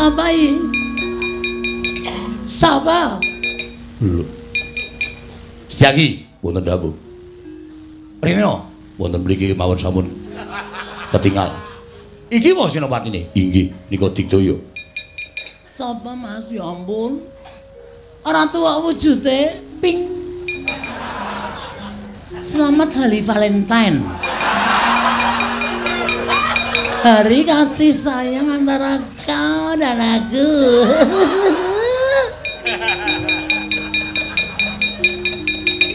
Sapa iki? Sapa? Lho. Setyaki wonten dawuh. Rene wonten mriki mawon sampun ketingal. Iki wae senopatine. Inggih, nika digdaya. Sapa Mas? Ya ampun. Ora tuwa wujude ping. Selamat Hari Valentine. Hari kasih sayang antara kau dan aku.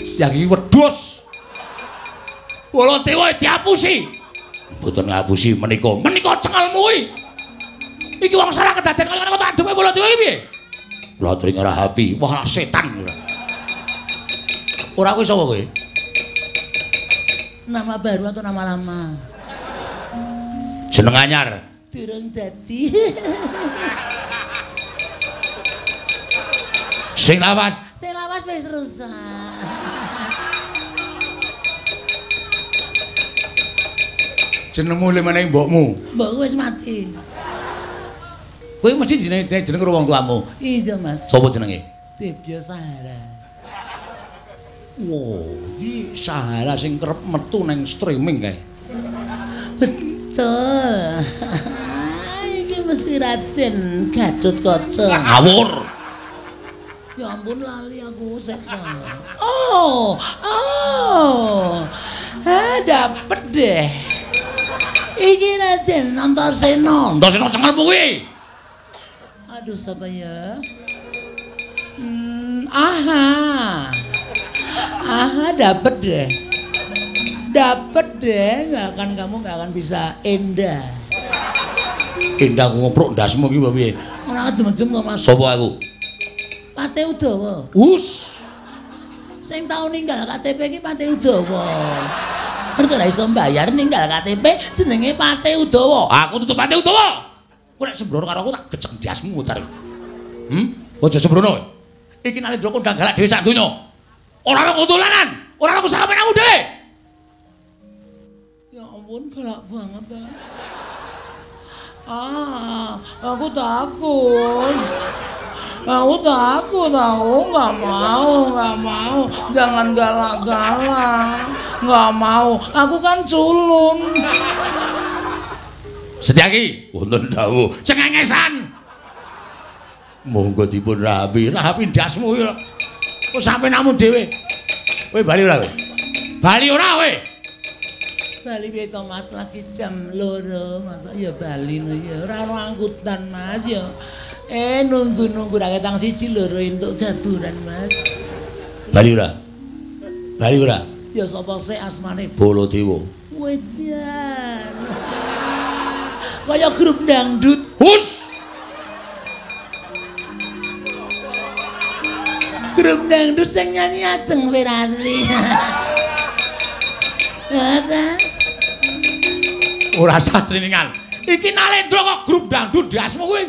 Setyaki wedhus. Baladewa diapusi. Mboten ngapusi menika. Menika cengelmu kuwi. Iki wong salah kedaden kaya ngene kok adepe Baladewa iki piye? Kula aturi ngrahapi. Wah setan ora. Ora kowe sapa kowe? Nama baru atau nama lama? Jeneng anyar. Durung dadi. Sing lawas. Sing lawas wis rusak. Jenengmu le meneh mbokmu. Mbokku wis mati. Kowe mesti jenenge jeneng karo wong tuamu. Iya, Mas. Sopo jenenge? Debya Sahara. Wow, iki Sahara sing kerep metu nang streaming kae. Betul. Iki mesti Raden Gatotkaca. Ngawur. Ya ampun lali aku sek. Oh, oh. Ah, dapet deh. Iki Raden Antasena. Antasena cengelmu kuwi. Aduh, siapa ya? Aha. Aha, dapet deh. Dapet deh, nggak akan kamu nggak akan bisa endah. Endah ngoprok ndasmu ki piye? Ora adem-adem kok, Mas. Sopo aku? Pate Udawa. Us. Sing tau ninggal KTP ki Pate Udawa. Mergo ora iso mbayar ninggal KTP jenenge Pate Udawa. Aku tutup Pate Udawa. Kowe nek sembrono karo aku tak gejek ndasmu mutar. Aja sembrono. Iki Nalendra kondang galak dhewe sak donya. Ora ana dolanan, ora ana sakapenamu dhewe. Ya ampun galak banget ta. Ah, aku takut. Aku takut, aku nggak mau, jangan galak-galak, nggak mau. Aku kan culun. Setyaki, wonten dawuh, cengengesan. Monggo dipun rapi, rapi ndasmu iki. Kok sampe namu dhewe. Kowe bali ora kowe? Bali ora kowe? Bali piye to Mas, lagi jam 2, masa ya bali no ya. Ora ono angkutan Mas ya. Nunggu-nunggu ra ketang 1 2 entuk gaburan Mas. Bali ora? Bali ora? Ya sapa sik asmane? Baladewa. Wedan. Kaya grup dangdut. Hus. Grup dangdut sing nyanyi Ajeng Ferrari. Ora. Ora sah sriningan. Iki Nalendra kok grup dangdut ndasmu kuwi.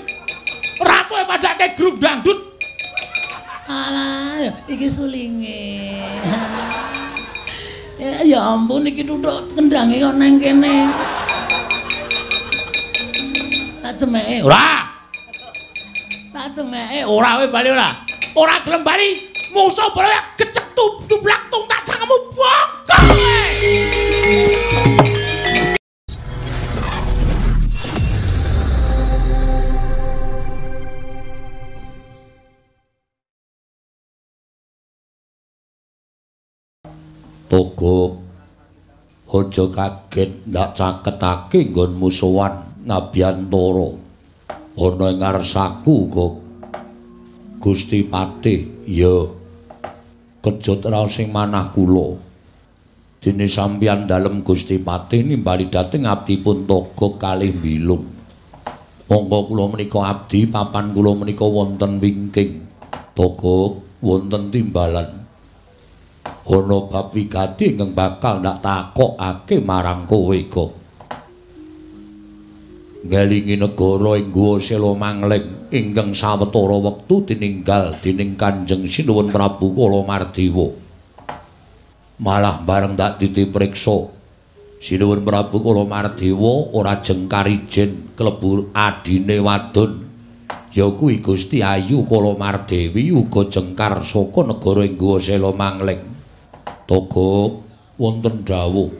Ratuke padake grup dangdut. Alah, iki sulinge. Ya ampun iki tutuk kendange kok nang kene. Tak demeke. Ora. Tak demeke. Ora kowe bali ora. Ora gelem bali, musuh bala gecek tublak tung tak cangkemmu bongkok kowe. Togok aja kaget ndak caketake nggon musuhan ngabiyantara ana ing ngarsaku kok Gusti Patih. Ya kejut raos sing manah kula dene sampeyan dalem Gusti Patih nimbali dhateng abdipun Togok kalih Bilung. Monggo kula menika abdi papan kula menika wonten wingking. Togok wonten timbalan ana bab wigati ingkang bakal ndak takokake marang kowe kok. Ngelingi negara ing Guwa Sela Mangling ingkang sawetara wektu tininggal dening Kanjeng Sinuwun Prabu Kalamardewa. Malah bareng tak titipriksa Sinuwun Prabu Kalamardewa ora jengkar ijen klebu adine wadon. Ya kuwi Gusti Ayu Kalamardewi uga jengkar saka negara Inggo Sela Mangling. Togok wonten dawuh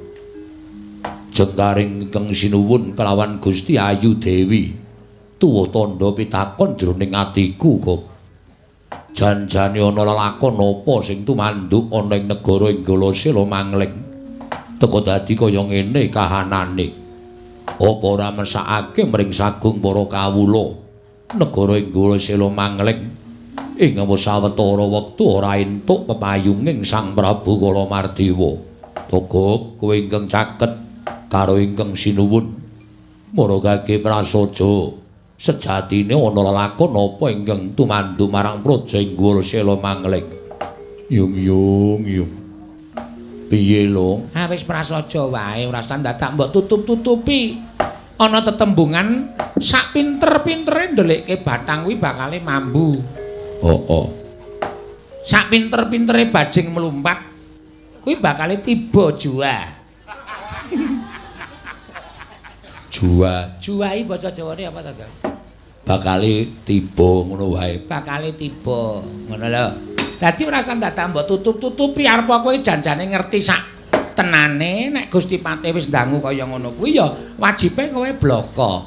jengkaring ingkang sinuwun kelawan Gusti Ayu Dewi. Tuwa tandha pitakon jroning atiku kok. Janjane ana lelakon apa sing tumanduk ana ing negara Inggo Sela Mangling. Teka dadi kaya ngene kahanane. Apa ora mesakake mring sagung para kawula? Negara Inggo Sela Mangling ing sawetara wektu ora entuk pepayunging Sang Prabu Kalamardewa. Togok kowe ingkang caket karo ingkang sinuwun maragake prasaja sejatine ana lelakon apa ingkang tumandu marang praja Inggo Sela Mangling. Yung yung yung. Piye lho? Ha wis prasaja wae ora usah dadak mbok tutup-tutupi. Ana tetembungan sak pinter-pintere ndelikke batang kuwi bakale mambu. Heeh. Sak pinter-pintere bajing mlumpat kuwi bakale tiba jua. Jua. Jua iki basa Jawane apa ta, Kang? Bakale tiba ngono wae. Bakale tiba, ngono lho. Dadi ora usah dadak mbok tutup-tutupi arep kowe janjane ngerti sak tenane nek Gusti Patih wis ndangu kaya ngono kuwi ya wajibe kowe bloko.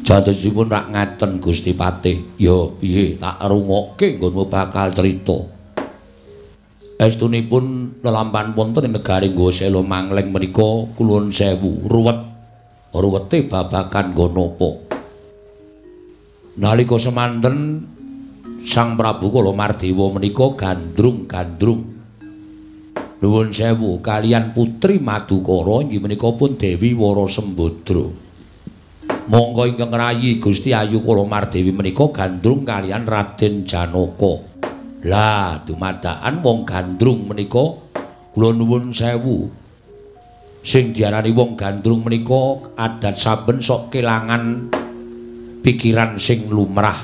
Jatosipun rak ngaten Gusti Patih. Ya piye tak rungokke nggonmu bakal crita. Estunipun lelampahan wonten ing negari Nggo Sela Mangling menika kuluwun sewu ruwet. Ruwete babagan nggon napa? Nalika semanten Sang Prabu Kalamardewa menika gandrung-gandrung nuwun sewu kalian putri Madukara inggih menika pun Dewi Warasembadra. Monggo ingkang rayi Gusti Ayu Kalamardewi menika gandrung kalian Raden Janaka. Lah dumadakan wong gandrung menika kula nuwun sewu. Sing diarani wong gandrung menika adat saben sok kelangan pikiran sing lumrah.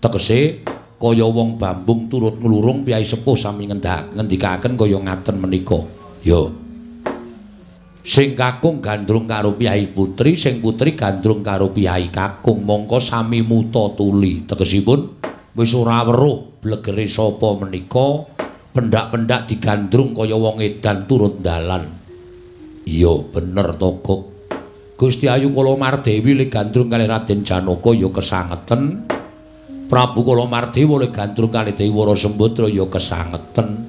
Tegese kaya wong bambung turut nglurung piyai sepuh sami ngendikaken kaya ngaten menika. Ya. Sing kakung gandrung karo piyai putri, sing putri gandrung karo piyai kakung, mongko sami muta tuli. Tegesipun wis ora weruh blegere sapa menika, pendak-pendak digandrung kaya wong edan turut dalan. Iya, bener Togok. Gusti Ayu Kalamardewi le gandrung kali Raden Janaka ya kesangeten. Prabu Kalamardewa le gandrung kali Dewi Warasembadra ya kesangeten.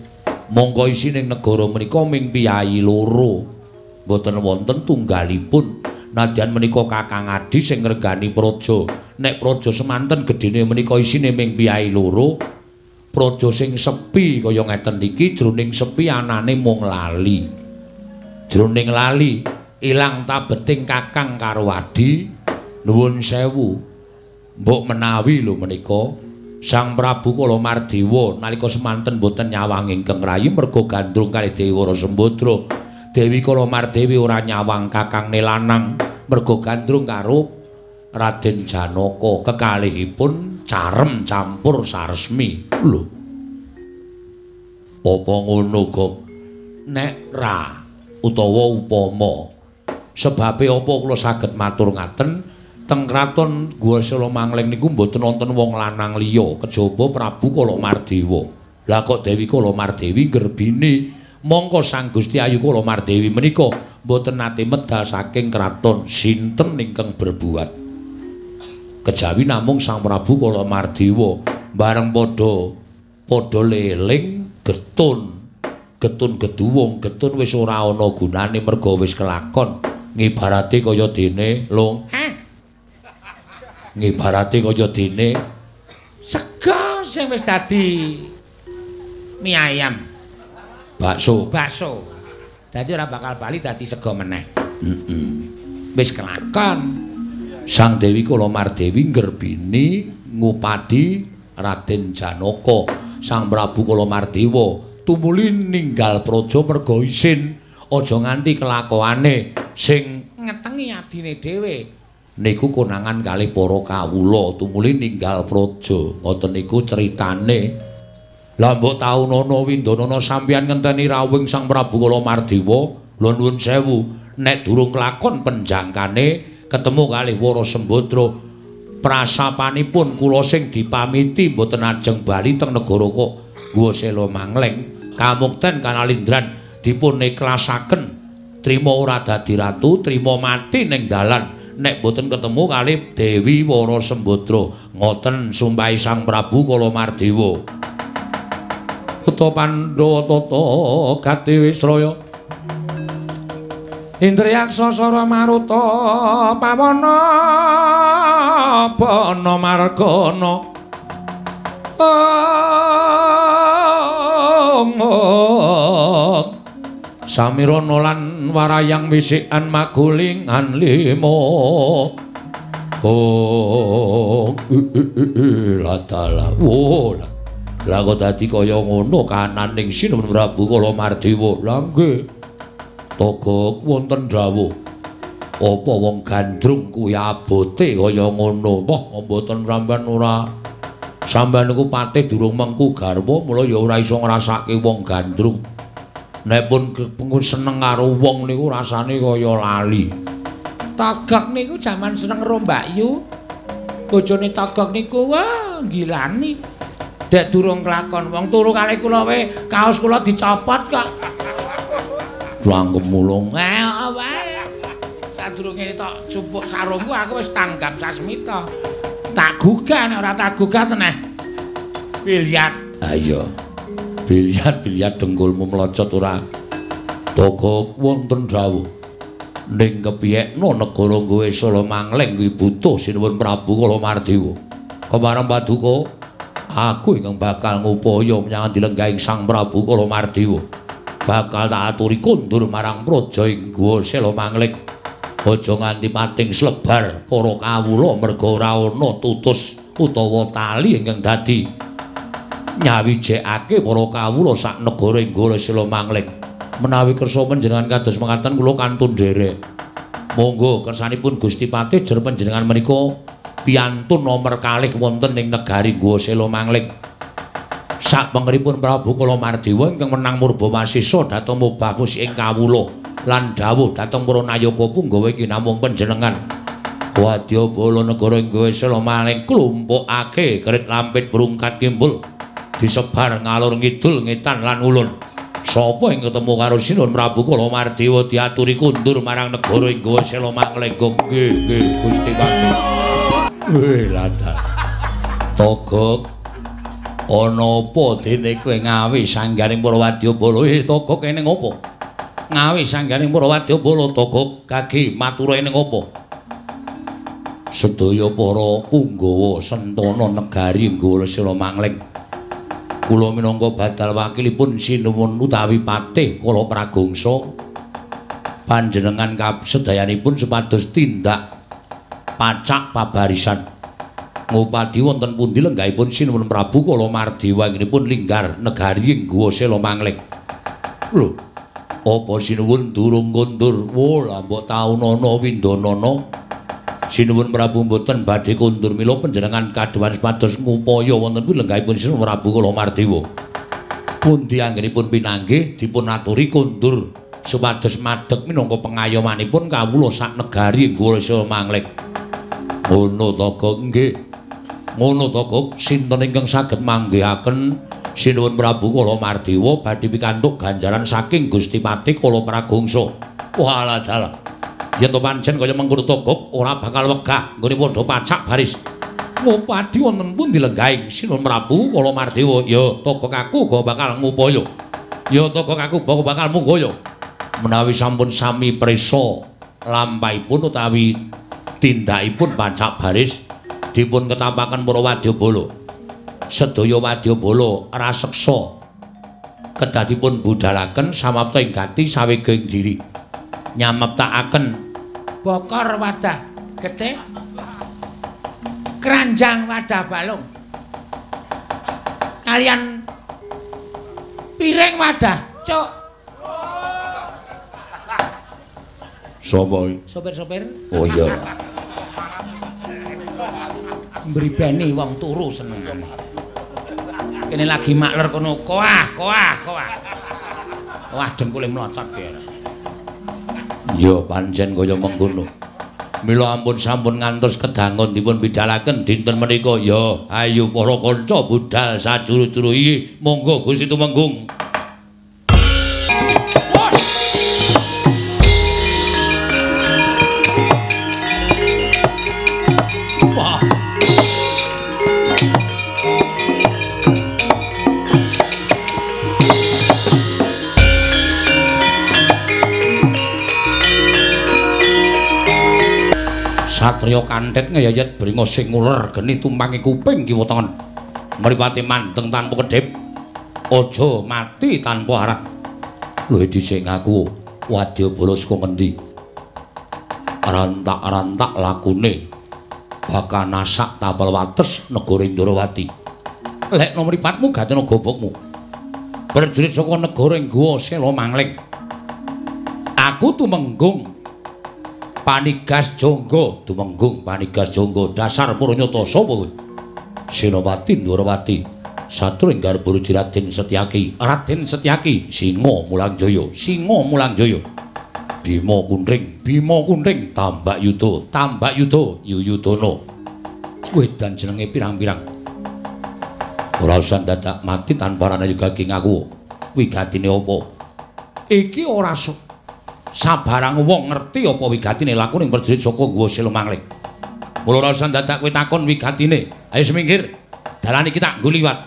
Mongko isine negara menika ming piyai loro. Mboten wonten tunggalipun. Nadyan menika Kakang Adi sing ngregani praja. Nek praja semanten gedhene menika isine ming piyai loro. Praja sing sepi kaya ngeten iki jroning sepi anane mung lali. Jroning lali ilang tabeting kakang karo adi. Nuwun sewu. Mbok menawi lho menika Sang Prabu Kalamardewa nalika semanten mboten nyawang ingkang rayi merga gandrung kali Dewi Warasembadra. Dewi Kalamardewi ora nyawang kakangne lanang merga gandrung karo Raden Janaka. Kekalihipun carem campur saresmi. Lho. Apa ngono, Gok? Nek ra utawa upama sebabe apa kula saged matur ngaten? Teng kraton Gua Sela Mangling niku mboten wonten wong lanang liya kejaba Prabu Kalamardewa. Lah kok Dewi Kalamardewi nggerbini mongko Sang Gusti Ayu Kalamardewi menika mboten nate medal saking kraton. Sinten ingkang berbuat? Kejawi namung Sang Prabu Kalamardewa bareng padha leling getun. Getun geduwung, getun wis ora ana gunane merga wis kelakon. Ngibarate kaya dene lung. Ngibarate kaya dene sega sing wis dadi mie ayam, bakso. Bakso. Dadi ora bakal bali dadi sega meneh. Wis kelakon. Sang Dewi Kalamardewi nggerbini ngupadi Raden Janaka. Sang Prabu Kalamardewa tumuli ninggal praja merga isin aja nganti kelakuane sing ngetengi adine dhewe. Niku konangan kalih para kawula tumuli ninggal praja. Ngoten niku critane. Lah mbok taunana windanana sampeyan ngenteni rawuhing Sang Prabu Kalamardewa, kula nuwun sewu, nek durung kelakon penjangkane ketemu kalih Warasembadra Prasapanipun kula sing dipamiti mboten ajeng bali teng negara kok Guwa Sela Mangleng. Kamukten kanalindran dipun ikhlasaken. Trima ora dadi ratu, trima mati ning dalan nek mboten ketemu kali Dewi Wara Sembadra. Ngoten sumpahe Sang Prabu Kalamardewa. Uta Pandhawa tata gati wisraya. Indriyaksa sara maruta pawana bana margana. Samirana lan warayang wisikan magulingan lima. Oh, latala. Oh, lah kok dadi kaya ngono kananing Sinuwun Prabu Kalamardewa. Lah nggih. Togok wonten dawuh. Apa wong gandrung kuwi abote kaya ngono? Wah, mboten sampean ora. Sampean niku patih durung mengku garwa, mula ya ora iso ngrasake wong gandrung. Nek pun seneng karo wong niku rasane kaya lali. Togok niku jaman seneng karo Mbak Yu. Bojone Togok niku wah gilani. Dek durung kelakon wong turu kali kula we kaos kula dicopot kok. Langkem mulung. Wae. Sadurunge tok jupuk sarungku aku wis tanggap sasmita. Tak gugah nek ora tak gugah teneh. Biliat. Ha iya. Biliat-biliat dengkulmu mlocot ora. Togok wonten dawuh. Ning kepiyekno negara Guwa Sela Mangleng kuwi butuh Sinuwun Prabu Kalamardewa. Kemareng paduka, aku ingkang bakal ngupaya menyang dilenggahing Sang Prabu Kalamardewa. Bakal tak aturi kondur marang praja ing Guwa Sela Mangleng. Aja nganti pating slebar para kawula merga ora ana tutus utawa tali ingkang dadi nyawijekake para kawula sak negara ing Guwa Sela Mangleng. Menawi kersa panjenengan kados mekaten kula kantun nderek. Monggo kersanipun Gusti Patih jer panjenengan menika piyantun nomer kalih wonten ing negari Guwa Sela Mangleng. Sak pengeripun Prabu Kalamardewa ingkang menang Murbawasisa dhateng mobah musik ing kawula lan dawuh dhateng para nayaka punggawa iki namung panjenengan. Wadyabala negara ing Guwa Sela Mangleng klumpukake kerit lampit brungkat kimbul disebar ngalor ngidul ngetan lan ulun. Sapa ing ketemu karo Sinuwun Prabu Kalamardewa diaturi kundur marang negara ing Guwa Sela Mangleng. Nggih, nggih Gusti Patih. Weh lha. Togok ana apa dene kowe ngawi sangganing para wadyabala? Togok ene ngopo? Ngawi sangganing para wadyabala Togok kagi matura ene ngopo? Sedaya para punggawa sentana negari Guwa Sela Mangleng. Kula minangka badal wakilipun Sinuwun utawi Patih Kala Pragongsa panjenengan sedayanipun supados tindak pacak pabarisan ngupadi wonten pundi lenggahipun Sinuwun Prabu Kalamardewa inggenipun linggar negari ing Guwa Sela Mangleng. Lho, apa Sinuwun durung kondur? Wo, lah mbok taunana windanana. Sinuwun Prabu mboten badhe kondur mila panjenengan kadhuwan supados ngupaya wonten pundi lenggahipun Sinuwun Prabu Kalamardewa. Pundi anggenipun pinanggih dipun aturi kondur supados madeg minangka pengayomanipun kawula sak negari ing Guwa Sela Mangleng. Ngono to, Gok? Nggih. Ngono to, Gok? Sinten ingkang saged manggihaken Sinuwun Prabu Kalamardewa badhe pikantuk ganjaran saking Gusti Patih Kala Pragongsa. Walah dalah. Yen to pancen kaya mengkono to, Gok, ora bakal wegah nggone padha pacak baris. Ngupadi wonten pundi lenggahing Sinuwun Prabu Kalamardewa? Ya Togok aku uga bakal ngupaya. Ya Togok aku uga bakal mungkaya. Menawi sampun sami prisa lampahipun utawi tindakipun pacak baris dipun ketampaken para wadyabala. Sedaya wadyabala raseksa kedah dipun budhalaken samapta ing gati sawega ing diri. Nyameptakaken bokor wadah getih, keranjang wadah balung, kalian piring wadah cuk. Sapa? Sopir-sopir. Oh iya. Mbribeni wong turu senengane. Kene lagi makler kono koah koah koah. Wah dengkule mlocot ya. Ya pancen kaya mengkono. Mila ampun sampun ngantos kedangon dipun bidalaken dinten menika. Ya, ayo para kanca budal sajuru-juru iki. Monggo Gusti Tumenggung. Wah. Satriya kanthit ngeyayet bringos sing nguler geni tumpangi kuping kiwa tengen. Mripate mandeng tanpa kedhip. Aja mati tanpa arah. Luwih dhisik ngaku wadyabala saka ngendi? Rantak-rantak lakune bakal nasak tapel wates negara Indrawati. Lekno mripatmu gatena gobokmu. Prajurit saka negara ing Guwa Sela Mangling. Aku Tumenggung Panigas Jonggo, Tumenggung Panigas Jonggo, dasar puranyata sapa kowe? Senopati Ndrawati, satru ing garba Raden Setyaki, Raden Setyaki, Singa Mulangjaya, Singa Mulangjaya. Bima Kuntring, Bima Kuntring, Tambak Yuda, Tambak Yuda, Yuyudana. Wedan jenenge pirang-pirang. Ora usah dadak mati tanpa rana juga ngaku. Wigatine apa? Iki ora sabarang wong ngerti apa wigatine lakune prajurit saka Guwa Sela Mangling. Mula ora usah dadak kowe takon wigatine. Ayo semingkir. Dalan iki tak nggo liwat.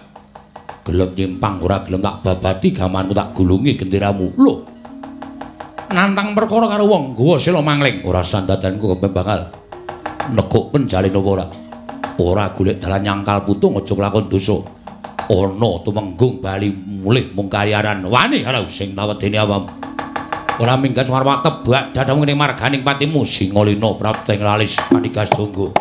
Gelem nyimpang ora gelem tak babati gamanmu tak gulungi genderamu. Lho. Nantang perkara karo wong Guwa Sela Mangling. Ora usah dadanku kepembangal. Nekuk penjalin apa ora? Ora golek dalan nyangkal putung aja kelakon dosa. Ana Tumenggung bali mulih mung kayaran wani karo sing tawedene awam. Ora minggat warwa tebak dadamu ning marganing patimu Singalina prapteng lalis Panigas Jonggo.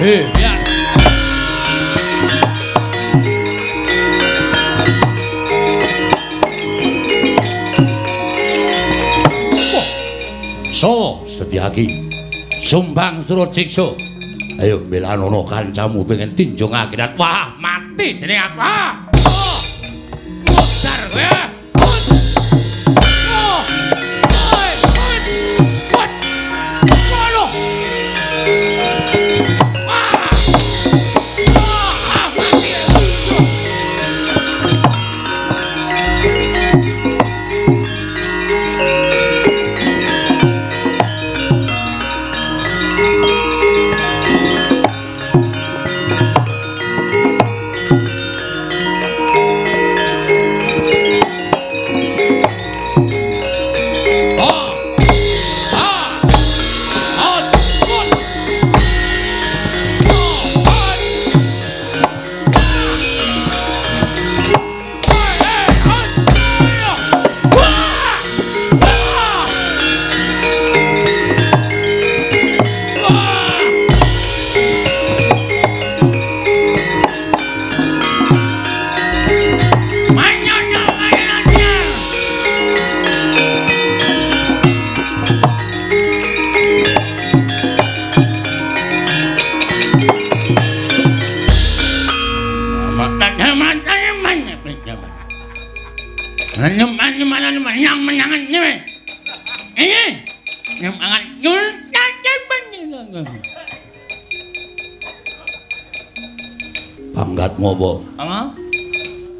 Ya. So, Setyaki. Sumbang Surajiksa. Ayo mbelanono kancamu pengen tinjung akhirat. Wah, mati dening aku. Ah. Oh. Modar kowe. Oh. Oi, oi. Wat. Waduh. Ah. Ah, mati. Pangkat ngopo? Apa?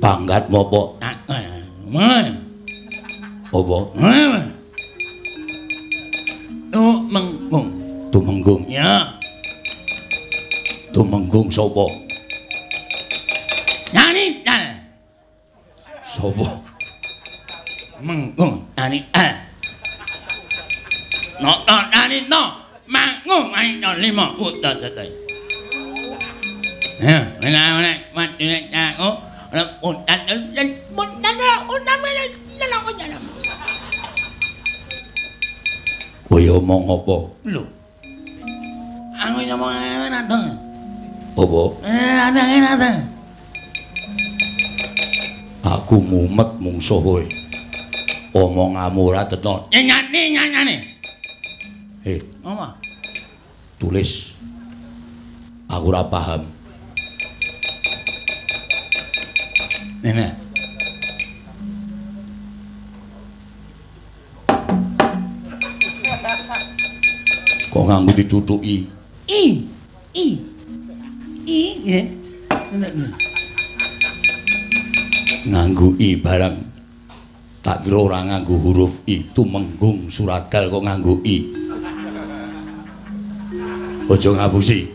Pangkat ngopo? Apa? Tumenggung. Tumenggung. Ya. Tumenggung sapa? Nani dal. Sapa? Menggung nani al. No no nani no. Mangung nani no lima uta tata. Ya, ana ana mati nek aku ora untan untan untan untan. Kowe omong apa? Lho. Aku ngomong ngene to. Apa? Ana ngene ta. Aku mumet mungsuh kowe. Omonganmu ora teton. Nyane nyane. Apa? Tulis. Aku ora paham. Ngene. Kok nganggo ditutuki? I I I ya. Nganggo i barang. Tak kira ora nganggo huruf i, Tumenggung Suradal kok nganggo i. Aja ngapusi.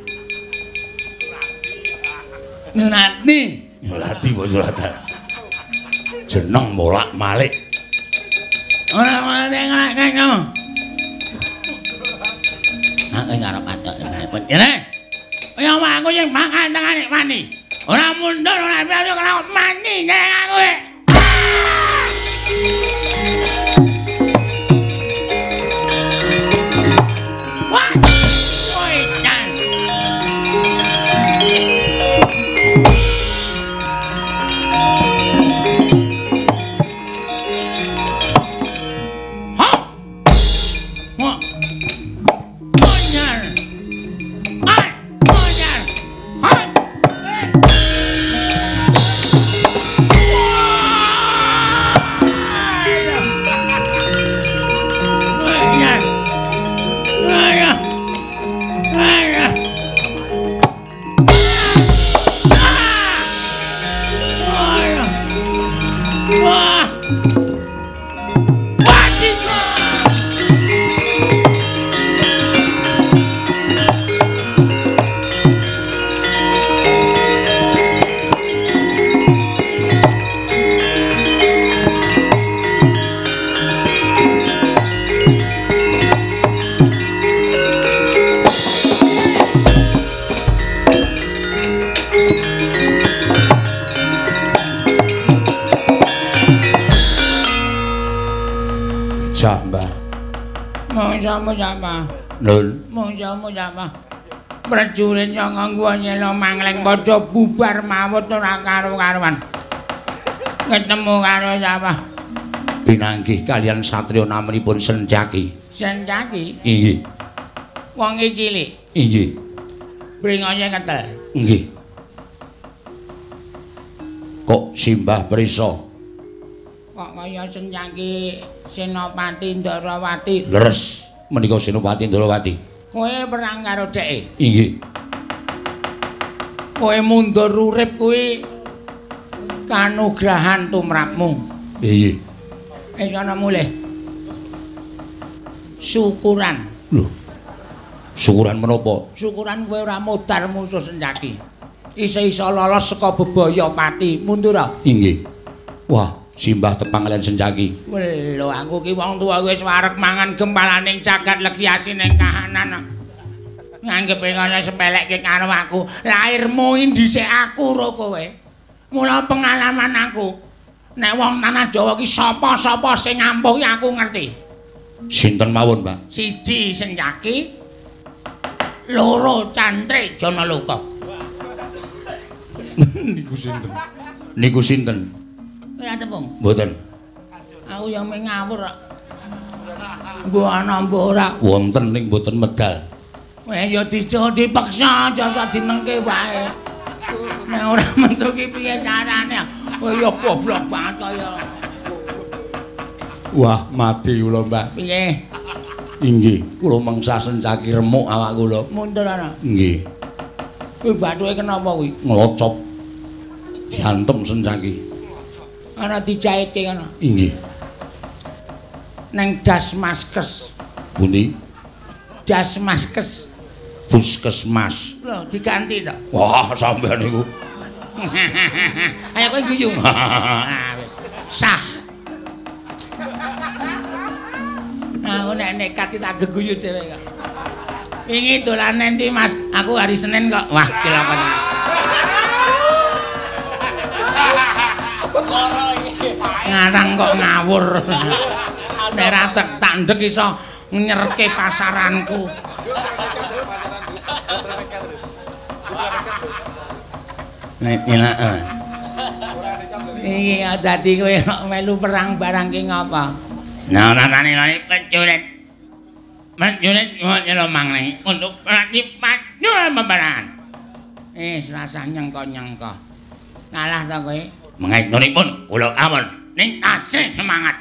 Nyurati. Nyurati apa Suradal? Jeneng molak-malik. Ora ora ora. Aku ngarep atok ngene. Ya aku sing makan tengane mani. Ora mundur ora ora mani nek aku. Wah! Woi, jan. Ha! Wah. Monyar. Ai, monyar. Hai. Jambah. Mongso siapa? Nun. Mongsomu siapa? Prajurit nyanga nggo nyela mangleng padha bubar mawut ora karo-karuan. Ketemu karo sapa? Pinanggih kalian satriya namanipun Sencaki. Sencaki? Inggih. Wonge cilik. Inggih. Bringose ketel. Nggih. Kok simbah prisa? Kok kaya Sencaki Senopati Ndorowati? Leres, menika Senopati Ndorowati. Kowe perang karo dheke? Inggih. Kowe mundur urip kuwi kanugrahan tumrapmu. Inggih. Wis ana mulih. Syukuran. Lho. Syukuran menapa? Syukuran kowe ora modar musuh Sencaki. Isa-isa lolos saka bebaya pati. Mundur ah? Inggih. Wah, simbah tepang kalian Sencaki. Lho, aku ki wong tuwa wis wareg mangan gempalaning jagat legi asining kahanan. Nganggepe ngono sepelekke karo aku. Lairmu dhisik aku ro kowe. Mula pengalaman aku. Nek wong tanah Jawa ki sapa-sapa sing ngampuh ki aku ngerti. Sinten mawon, Pak? Siji Sencaki, loro Cantrik Janaloka. Niku sinten? Niku sinten? Ora tepung. Mboten. Aku yang mung ngawur kok. Mbok ana mbok ora. Wonten ning mboten medal. Weh ya dipaksa aja dinengke wae. Nek ora metu ki piye carane? Kowe ya goblok banget kaya. Wah, mati kula, Mbak. Piye? Inggih, kula mangsa Sencaki remuk awak kula. Mundur ana. Nggih. Kuwi bathuke kenapa kuwi? Nglocop. Diantem Sencaki. Ana dijaitke ngono. Inggih. Neng Dasmaskes. Pundi? Dasmaskes. Puskesmas. Lho, diganti to. Wah, sampean niku. Ayo kowe guyu. Ah, wis. Sah. Aku nek nekat tak geguyu dhewe kok. Wingi dolan endi, Mas? Aku hari Senin kok. Wah, cilaka. Ngarang kok ngawur. Nek ra tak ndek iso nyerke pasaranku. Nek elake. Iki dadi kowe kok melu perang barang ki ngapa? Nah, nanane pencurit. Pencurit nyelo mangleng untuk berarti maju peperangan. Rasah nyengko-nyengko. Kalah ta kowe? Mengaitnipun kula awon ning tasih semangat.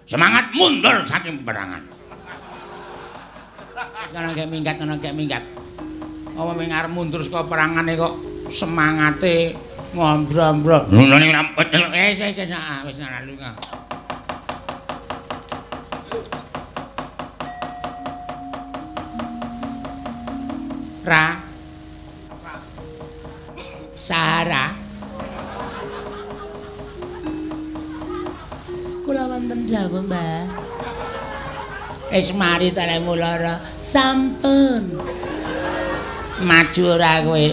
Semangat mundur saking peperangan. Wis kono gek minggat, kono gek minggat. Apa ming arep mundur saka perangane kok semangate ngombro-ombro. Lho ning rampet. Wis wis wis wis lalu. Ra Sahara. Kula wonten dawuh, Mbah. Wis mari ta lemu lara. Sampun. Maju ora kowe?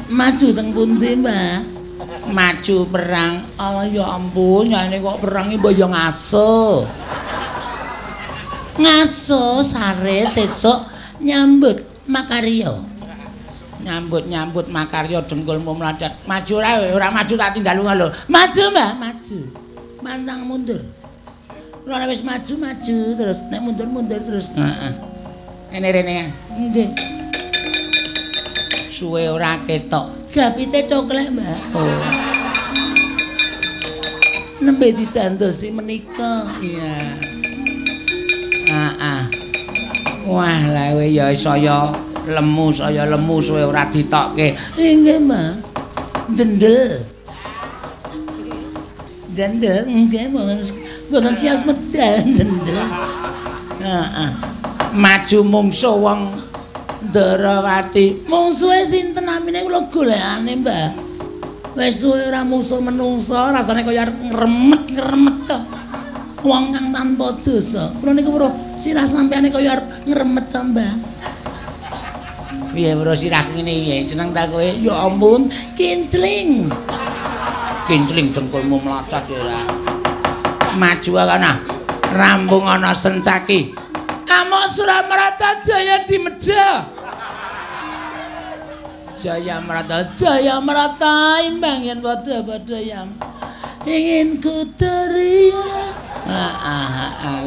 Maju teng pundi, Mbah? Maju perang. Allah ya ampun, jane kok perang iki mbok ya ngaso. Ngaso sare sesuk nyambut makarya. Nyambut-nyambut makarya dengkulmu mlocot. Maju ora ora maju tak tinggal lunga lho. Maju, Mbah, maju. Pantang mundur. Ora wis maju-maju terus, nek mundur-mundur terus. Heeh. Ene rene. Nggih. Suwe ora ketok. Gapite coklek, Mbah. Oh. Nembe didandosi menika. Iya. Heeh. Wah, lha kowe ya saya lemu suwe ora ditokke. Nggih, Mbah. Jendel. Jendel nggih mboten sias medal jendel. Heeh. Maju mungsuh wong Ndorowati. Mungsuhe sinten namine kula golekane, Mbah. Wis suwe ora musuh menungsa, rasane kaya arep ngremet-ngremet to. Wong kang tanpa dosa. Kula niku weruh sirah sampeyane kaya arep ngremet to, Mbah. Piye weruh sirah ngene piye? Seneng ta kowe? Ya ampun, kincling. Kincling dengkulmu mlocot ya ora. Maju kana. Rampung ana Sencaki. Amok Suramarata Jaya di Meja. Jaya Mrata, Jaya Mrata imbang yen padha-padha yam. Ingin ku teriak.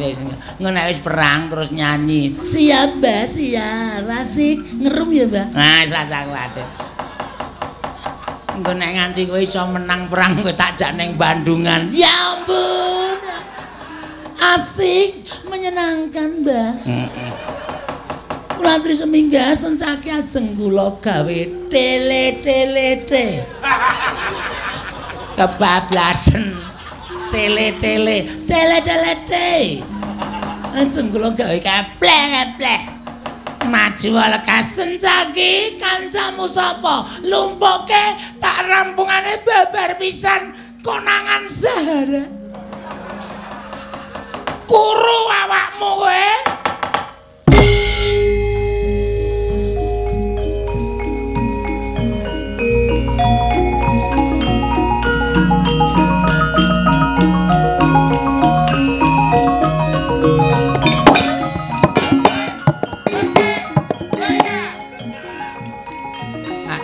Wis ngono wis perang terus nyanyi. Siap, Mbak, siap. Asik ngerum ya, Mbak. Nah, wis rasa kuwatir. Engko nek nganti kowe iso menang perang kowe tak jak ning Bandungan. Ya ampun. Asik, menyenangkan, Mbak. Heeh. Kula antri semingga sencake ajeng kula gawe tele-tele-te. Kebablasen. Tele-tele, tele-tele-te. Ajeng kula gawe keplek-keplek. Maju lekas sencake kancamu sapa? Lumpuke tak rampungane babar pisan konangan Sahara. Kuru awakmu kowe.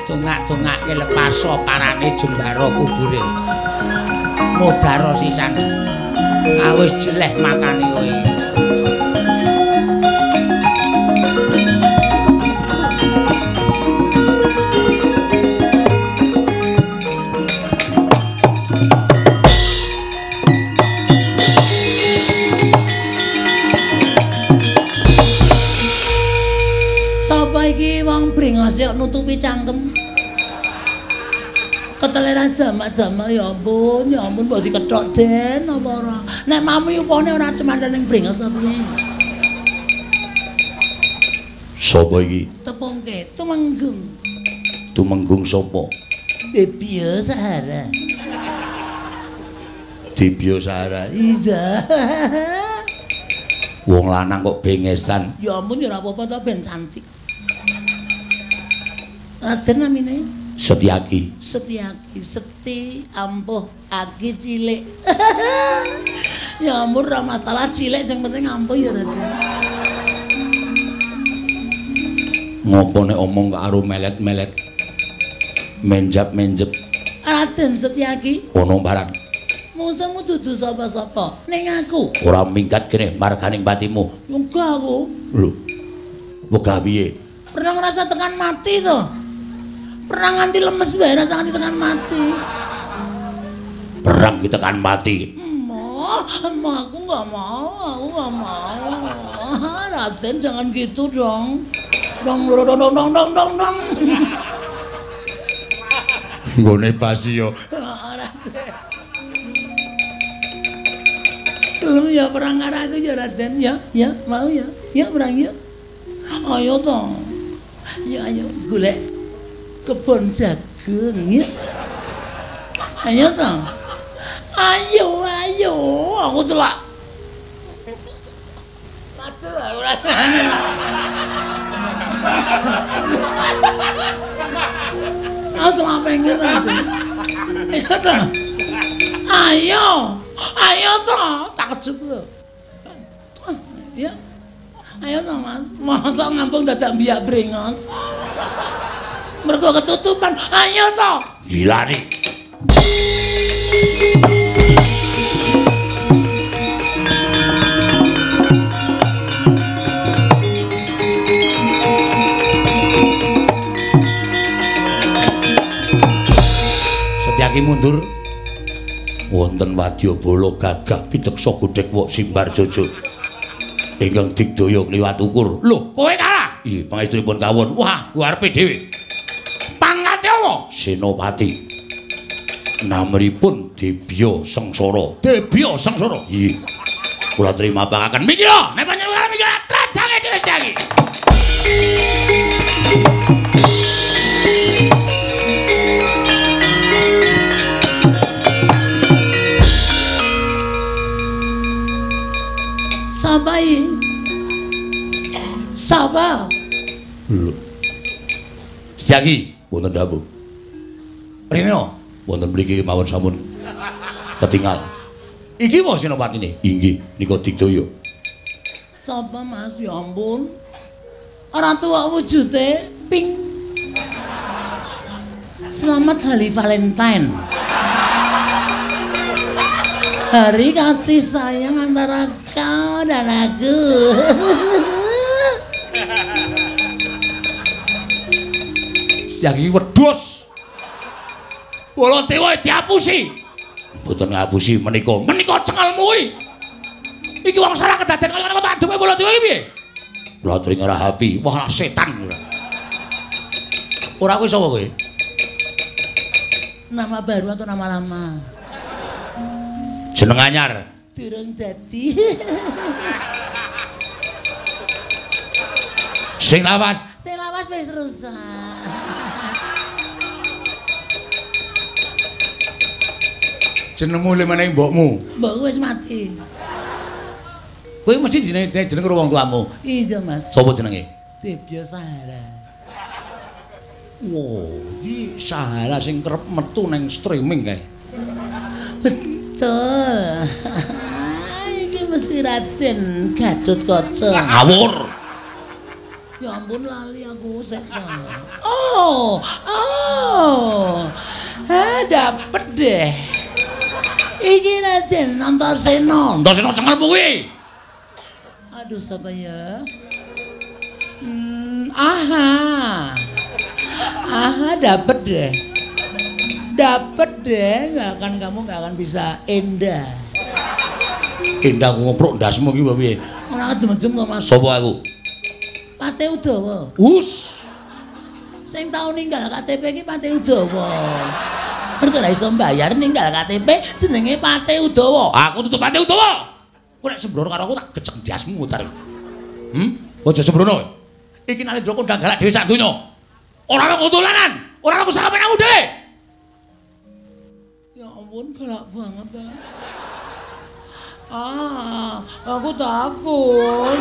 Dongak-dongake lepaso parane jembara kubure. Mudara sisan. Awis jeleh makane kowe. Sapa iki wong brengose kok nutupi cangkem? Keteleran jamak-jamak ya ampun mbok dikethok den apa ora. Nek mami upane ora cemanten ning brengos apa piye? Sapa iki? Tepungke Tumenggung. Tumenggung sapa? Dibya Sahara. Dibya Sahara. Iya. Wong lanang kok bengesan. Ya ampun ya ora apa-apa to ben cantik. Raden namine Setyaki. Setyaki, seti ampuh aki cilik. Ya ampun ora masalah cilik sing penting ampuh ya Raden. Ngopo nek omong karo melet-melet. Menjap-menjep. Raden Setyaki. Ono barang. Mungsuhmu dudu sapa-sapa ning aku. Ora minggat kene marganing patimu. Enggak aku. Lho. Wegah piye? Pernah ngerasa tekan mati to? Perang nganti lemes wae rasa nganti tekan mati. Perang ki tekan mati. Emoh, emoh aku enggak mau, aku enggak mau. Raden jangan gitu dong. Dong dong dong dong dong dong dong. Nggone basi yo. Raden. Belum ya perang karo aku ya Raden ya, ya mau ya. Ya perang ya. Ayo toh. Ya ayo golek kebon jagung ya. Ayo toh. Ayo ayo aku celak. Maju ora. Aku cuma pengen aku. Ayo toh. Ayo. Ayo toh, tak kejup lho. Ya. Ayo toh, Mas. Mosok ngampung dadak mbiyak brengos. Mergo ketutupan. Ayo toh. Gila nih. Setyaki mundur. Wonten wadyabala gagah piteksa godhek wok simbar jojo. Ingkang digdaya kliwat ukur. Lho, kowe kalah? Iya, pangestunipun kawon. Wah, arepe dhewe. Pangkate apa? Senopati. Namripun Dibya Sengsara. Dibya Sengsara. Iya. Kula terima pangaken. Mikira, nek panjenengan mikira trajange dhewe Setyaki. Sapa iki? Sapa? Lho. Setyaki, wonten dawuh. Rene, wonten mriki mawon sampun ketingal. Iki wae senopatine. Inggih, nika digdaya. Sapa Mas? Ya ampun. Ora tuwa wujute ping. Selamat Hari Valentine. Hari kasih sayang antara kau dan aku. Yang iki wedhus. Baladewa diapusi. Mboten ngapusi menika. Menika cengelmu kuwi. Iki wong salah kedaden kaya ngono tak adepe Baladewa iki piye? Kula tring ora hapi. Wah setan ora. Ora kowe sapa kowe? Nama baru atau nama lama? Jeneng anyar. Durung dadi. Sing lawas. Sing lawas wis rusak. Jenengmu le meneh mbokmu. Mbokku wis mati. Kowe mesti jenenge jeneng karo wong tuamu. Iya, Mas. Sopo jenenge? Debya Sahara. Wow, iki Sahara sing kerep metu nang streaming kae. Betul. Iki mesti Raden Gatotkaca. Ngawur. Ya ampun lali aku sek. Oh, oh. Ah, dapet deh. Iki Raden Antasena. Antasena cengelmu kuwi. Aduh, siapa ya? Aha. Aha, dapet deh. Dapet deh, nggak akan kamu nggak akan bisa endah. Endah ngoprok ndasmu ki piye? Ora kejem-jem to, Mas. Sopo aku? Pate Udawa. Us. Sing tau ninggal KTP ki Pate Udawa. Mergo ora iso mbayar ninggal KTP jenenge Pate Udawa. Aku tutup Pate Udawa. Kowe nek sembrono karo aku tak gecek ndasmu tar. Aja sembrono. Iki Nalendra kondang galak dhewe sak donya. Ora ana kondolanan, ora ana kusakapenamu dhewe. Ya ampun galak banget ta. Ah, aku takut.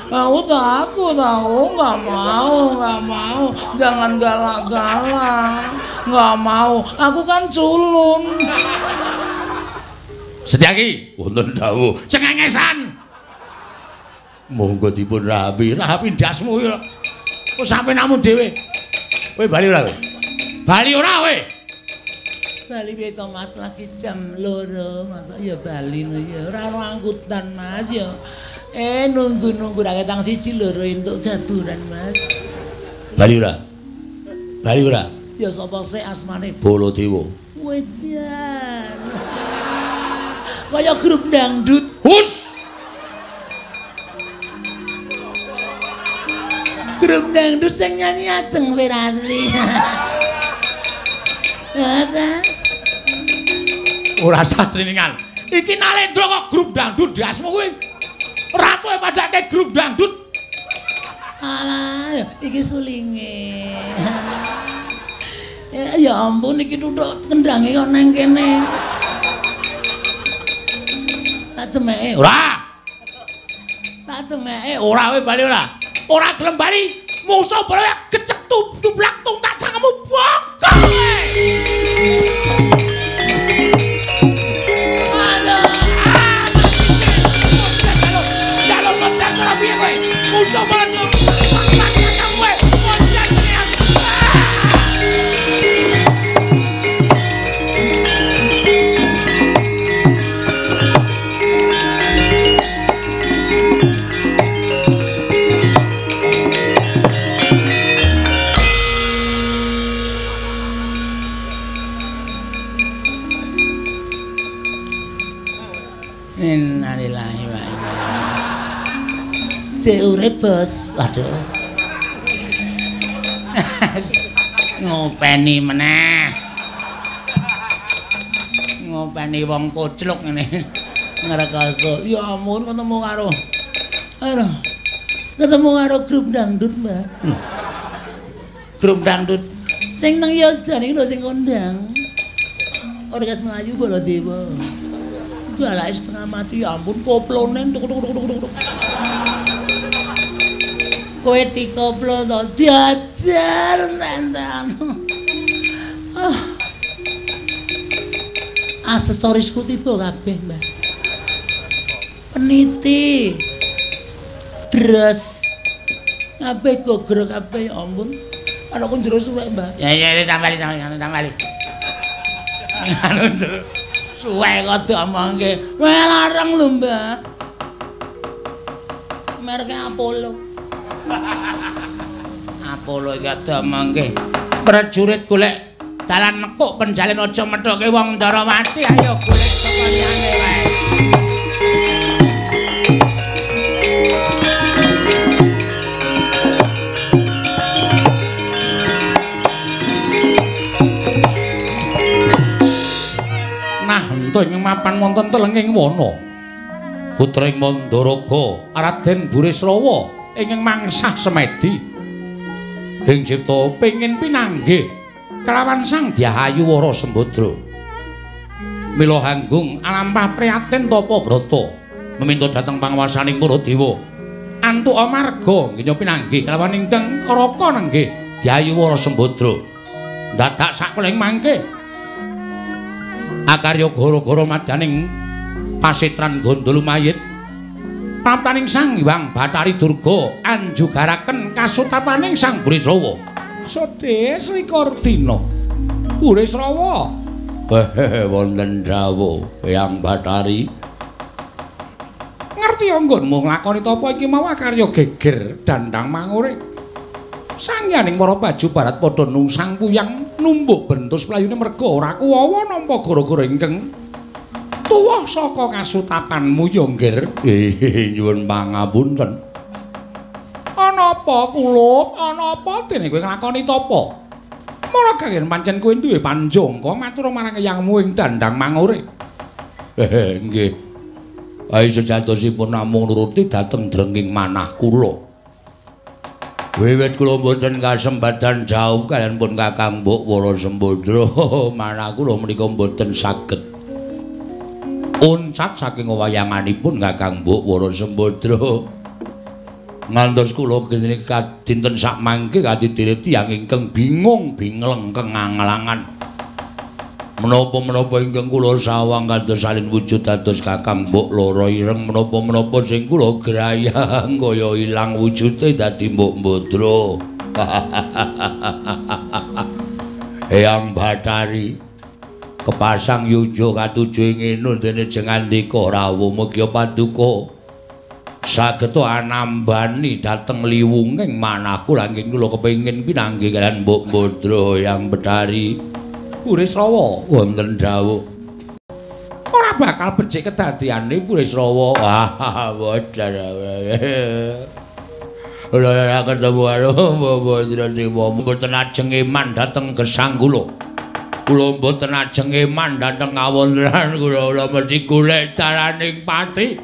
Aku takut, aku nggak mau, jangan galak-galak, nggak mau. Aku kan culun. Setyaki, wonten dawuh, cengengesan. Monggo dipun rapi, rapi ndasmu ya. Kok sampe namu dhewe. Kowe bali ora kowe? Bali ora kowe? Bali piye to Mas, lagi jam 2, masa ya bali no ya. Ora ono angkutan Mas ya. Nunggu-nunggu ra ketang 1 2 entuk gaburan Mas. Bali ora? Bali ora? Ya sapa sik asmane? Baladewa. Wedan. Kaya grup dangdut. Hus. Grup dangdut sing nyanyi Ajeng Ferrari. Ora. Ora sah triningan. Iki Nalendra kok grup dangdut ndasmu kuwi. Ratu e padake grup dangdut. Alah, iki sulinge. Ya ampun iki tutuk kendange kok nang kene. Tak demeke. Ora. Tak demeke. Ora kowe bali ora. Ora gelem bali. Musuh bala gecek tublak tung tak cangkemmu bongkok kowe. Musuh bala Innalillahi wa inna ilaihi. Urip, Bos. Waduh. Ngopeni meneh. Ngopeni wong kocluk ngene. Ngrekoso. Ya ampun ketemu karo. Aduh. Ketemu karo grup dangdut, Mbak. Grup dangdut sing nang Yogyakarta niku lho sing kondang. Orkes Melayu Baladewa. Galake setengah mati, ya ampun koplone tuk tuk tuk tuk tuk. Kowe dikoplo to diajar entek-entekan. Ah. Aksesorisku tiba kabeh, Mbah. Peniti. Beras. Kabeh gogrok kabeh, ya ampun. Ana ku jero suwek, Mbah. Ya ya tambali tambali tambali. Anu jero suwek kok diomongke. Wah larang lho, Mbah. Merke Apollo. Apollo iki diomongke. Prajurit golek dalan nekuk penjalin aja methuke wong Ndarawati, ayo golek saka liyane wae. Nah, ento ing mapan wonten telenging wana. Putring Mandaraga Raden Burisrawa ingkang mangsah semedi. Ing cipta pengin pinanggih kelawan Sang Dyahayu Wara Sembadra. Mila hanggung alampah prihatin tapa brata meminta dhateng panguwasaning para dewa. Antuk amarga nggih pinanggih kelawan ingkang raka nenggih Dyahayu Wara Sembadra. Dadak sakuling mangke akarya gara-gara madyaning pasitran Gondol mayit praptaning Sang Hyang Bathari Durga anjugaraken kasutapaning Sang Burisrawa. Sedhe selikur dina Burisrawa. Wonten dawuh Hyang Bathari. Ngerti anggonmu nglakoni tapa iki mau akarya geger dandang mangure. Sangyaning para baju barat padha nungsang puyang numbuk bentus playune merga ora kuwawa nampa gara-gara ingkang tuwuh saka kasutapanmu ya nggir. Nyuwun pangapunten. Ana apa kulup, ana apa dene kowe nglakoni tapa? Mara gagen pancen kowe duwe panjangka matur marang eyangmu ing dandang mangure. Nggih. Ayo sejatosipun namung nuruti dhateng drenging manah kula. Wiwit kula mboten kasempatan jauh kaliyan pun Kakang Mbok Wara Sembadra, manah kula menika mboten saged uncat saking wayanganipun Kakang Mbok Wara Sembadra. Ngantos kula kene dinten sakmangke katidire tiyang ingkang bingung bingleng kenganglangan. Menapa-menapa ingkang kula sawang kados salin wujud dados Kakang Mbok Loro Ireng, menapa-menapa sing kula grayang kaya ilang wujude dadi Mbok Mbadra. Eyang Bathari kepasang yuja katuju ing enu dene jengandika rawuh mugia paduka saged anambani dhateng liwunging manahku langing kula kepengin pinanggih kaliyan Mbok Mbadra. Eyang Bathari Burisrawa wonten dawuh. Ora bakal becik kedadiane Burisrawa. Wah, boten. Ora ketemu karo Mbok Mbadra mboten ajeng iman dhateng gesang kula. Kula mboten ajeng iman dhateng kawontenan kula, kula mesti golek dalaning pati.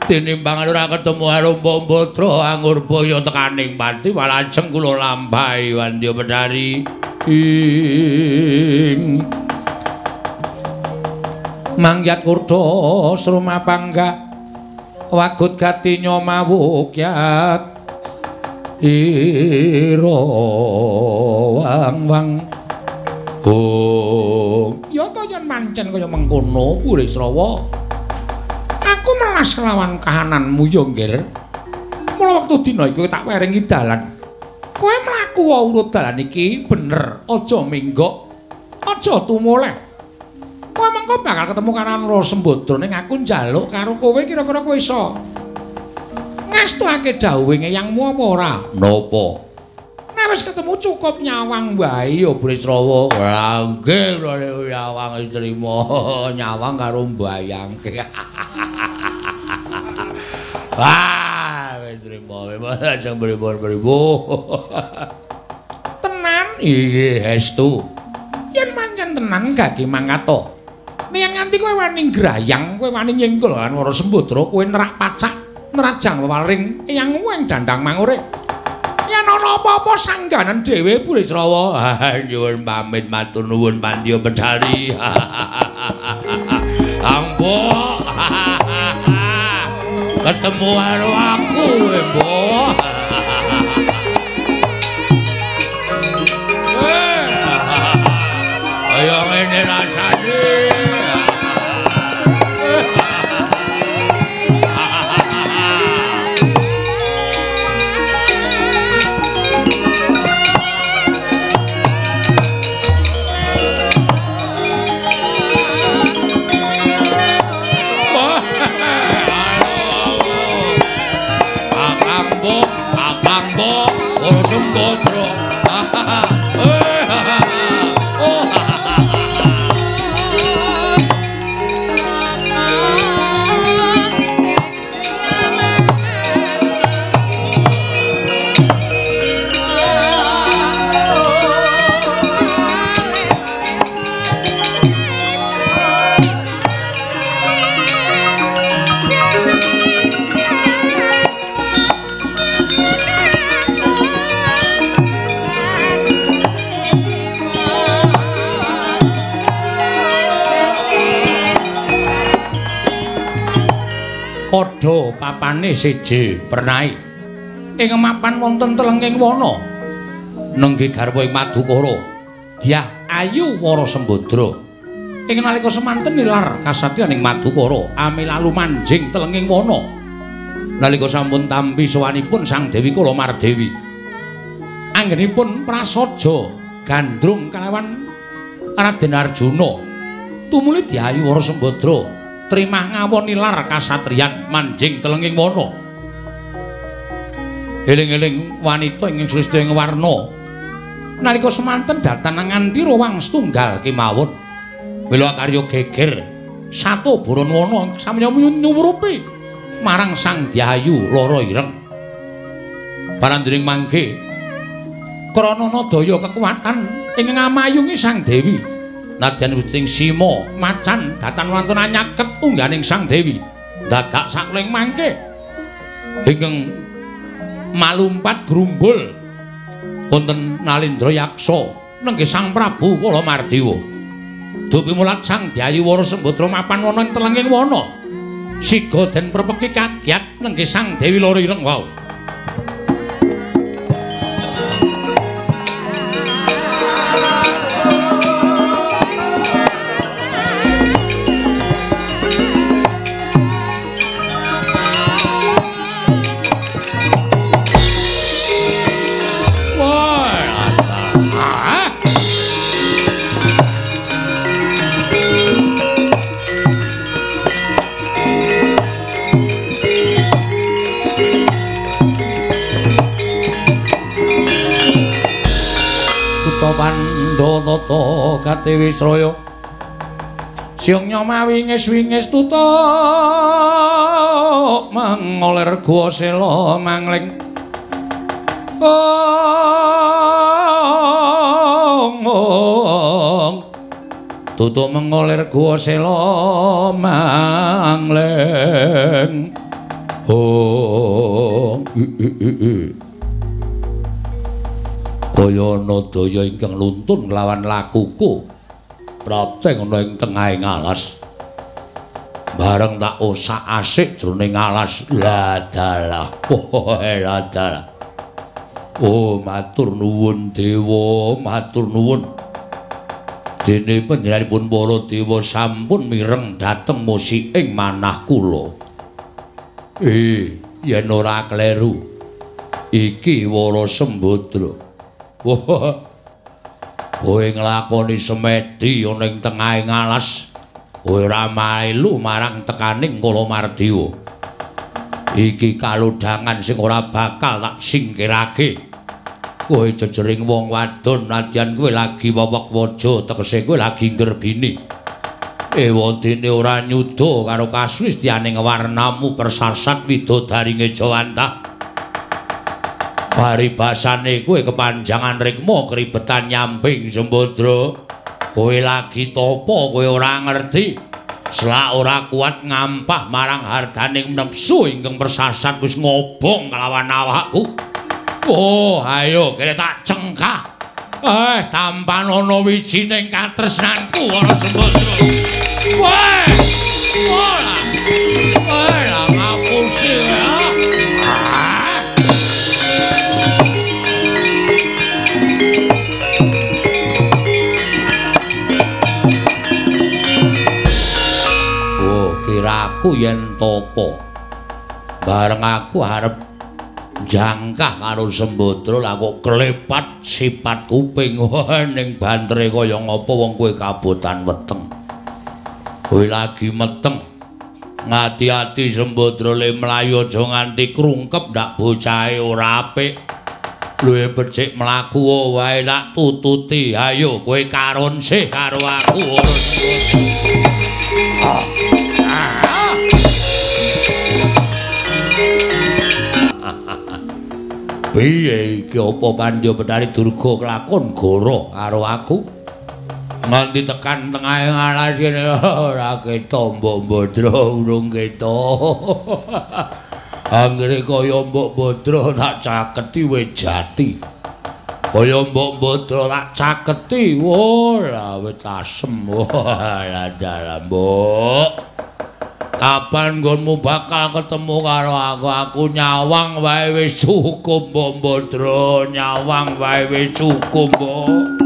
Tinimbang ora ketemu karo Mbok Mbadra angurbaya tekaning pati malah ajeng kula lampahi Wandya Bathari. Ing mangyat kurda sruma pangga wagut gatinya mawukyat ira wang wang. Oh ya ta yen pancen kaya mengkono Burisrawa, aku melas kelawan kahananmu ya nggir. Mula wektu dina iki tak weringi dalan. Kowe mlaku urut dalan iki bener, aja minggok, aja tumoleh. Kowe mengko bakal ketemu karo Wara Sembadra ning aku njaluk karo kowe kira-kira kowe iso ngestuake dawuhe eyangmu apa ora? Napa? Nek wis ketemu cukup nyawang wae ya Burisrawa. Ora nggih kula nyawang wis trima, nyawang karo mbayangke. Wah, trima ajeng pripun-pripun. Tenan? Inggih, estu. Yen pancen tenan gage mangkata. Yen nganti kowe wani ngrayang, kowe wani nyenggol lan Wara Sembadra, kowe nerak pacak, nerajang wewaring eyangmu ing dandang mangure. Yen ana apa-apa sangganan dhewe Burisrawa. Nyuwun pamit matur nuwun Pandya Bathari. Ampun. Ketemu karo aku, Mbok. Ayo ngene rasane. Sembo, Kakang Bo, Wara Sembadra. Oh. Padha papane seje pernai ing mapan wonten telenging wana nengge garwa ing Madukara Dyah Ayu Wara Sembadra ing nalika semanten nilar kasatriyan ing Madukara amilalu manjing telenging wana nalika sampun tampi sowanipun Sang Dewi Kala Mardewi anggenipun prasaja gandrung kalawan Raden Arjuna tumuli Dyah Ayu Wara Sembadra trimah ngawon nilar kasatriyan manjing telenging wana. Eling-eling wanita ingkang sulistya ing warna. Nalika semanten datan nganti rowang setunggal kemawon. Mila karya geger sato boron wana samya nyuwurupi marang Sang Dyah Ayu Lara Ireng. Parandring mangke krana daya kekuatan ing ngamayungi Sang Dewi. Nadyan witing sima macan datan wonten nyaket ungganing Sang Dewi dadak sakling mangke ingkang malumpat grumbul wonten Nalindra Yaksa nenggih Sang Prabu Kala Mardewa. Dupi mulat Sang Dyah Ayu Wara Sembadra mapan wana ing telenging wana siga den prepeki kagyat nenggih Sang Dewi Lara Ireng wau. Pandhatata Katiwi Sraya Siung nyoma wingis-wingis tutuk mengolir gua sela mangling. Ong tutuk mengolir gua sela mangling. Oh kaya ana daya ingkang luntun nglawan lakuku prapteng ana ing tengahing alas. Bareng tak osak-asik jroning alas. Ladalah. Oh, ladalah. Oh, matur nuwun dewa, matur nuwun. Dene panjenenganipun para dewa sampun mireng dhateng musiking manah kula. Yen ora kleru iki Wara Sembadra. Wah, kowe nglakoni semedi ana ing tengahing alas, kowe ora melu marang tekaning Kala Mardewa. Iki kalodhangan sing ora bakal tak singkirake. Kowe jejering wong wadon nadyan kowe lagi wewek waja, tegese kowe lagi nggerbini. Ewadene ora nyuda karo kasulistianing warnamu persasat widodaringe Jawantah. Paribasane kowe kepanjangan rikma kribetan nyamping Sembadra. Kowe lagi tapa kowe ora ngerti. Selak ora kuat ngampah marang hardaning nepsu ingkang persasat wis ngobong kelawan awakku. Oh, ayo kene tak cengkah. Tampan ana wijining katresnanku Wara Sembadra. Weh! Ora. Ora ngapusi ya. Aku yen tapa bareng aku arep jangkah karo Sembadra lah kok klepat sipat kuping ning bantere kaya ngapa wong kowe kabotan weteng. Kowe lagi meteng. Ngati-ati Sembadra le mlayu aja nganti krungkep ndak bocahe ora apik. Luwih becik mlaku wae tak tututi. Ayo kowe karon sih karo aku. Piye iki apa Pandya Betari Durga kelakon goro karo aku? Nganti tekan tengahe ngalas kene ora ketok Mbok Badra urung ketok. Anggere kaya Mbok Badra tak caketi wit jati. Kaya Mbok Badra tak caketi, wah wit asem. Wah dalah Mbok. Kapan nggonmu bakal ketemu karo aku? Aku nyawang wae wis cukup Mbok Badra, nyawang wae wis cukup Mbok.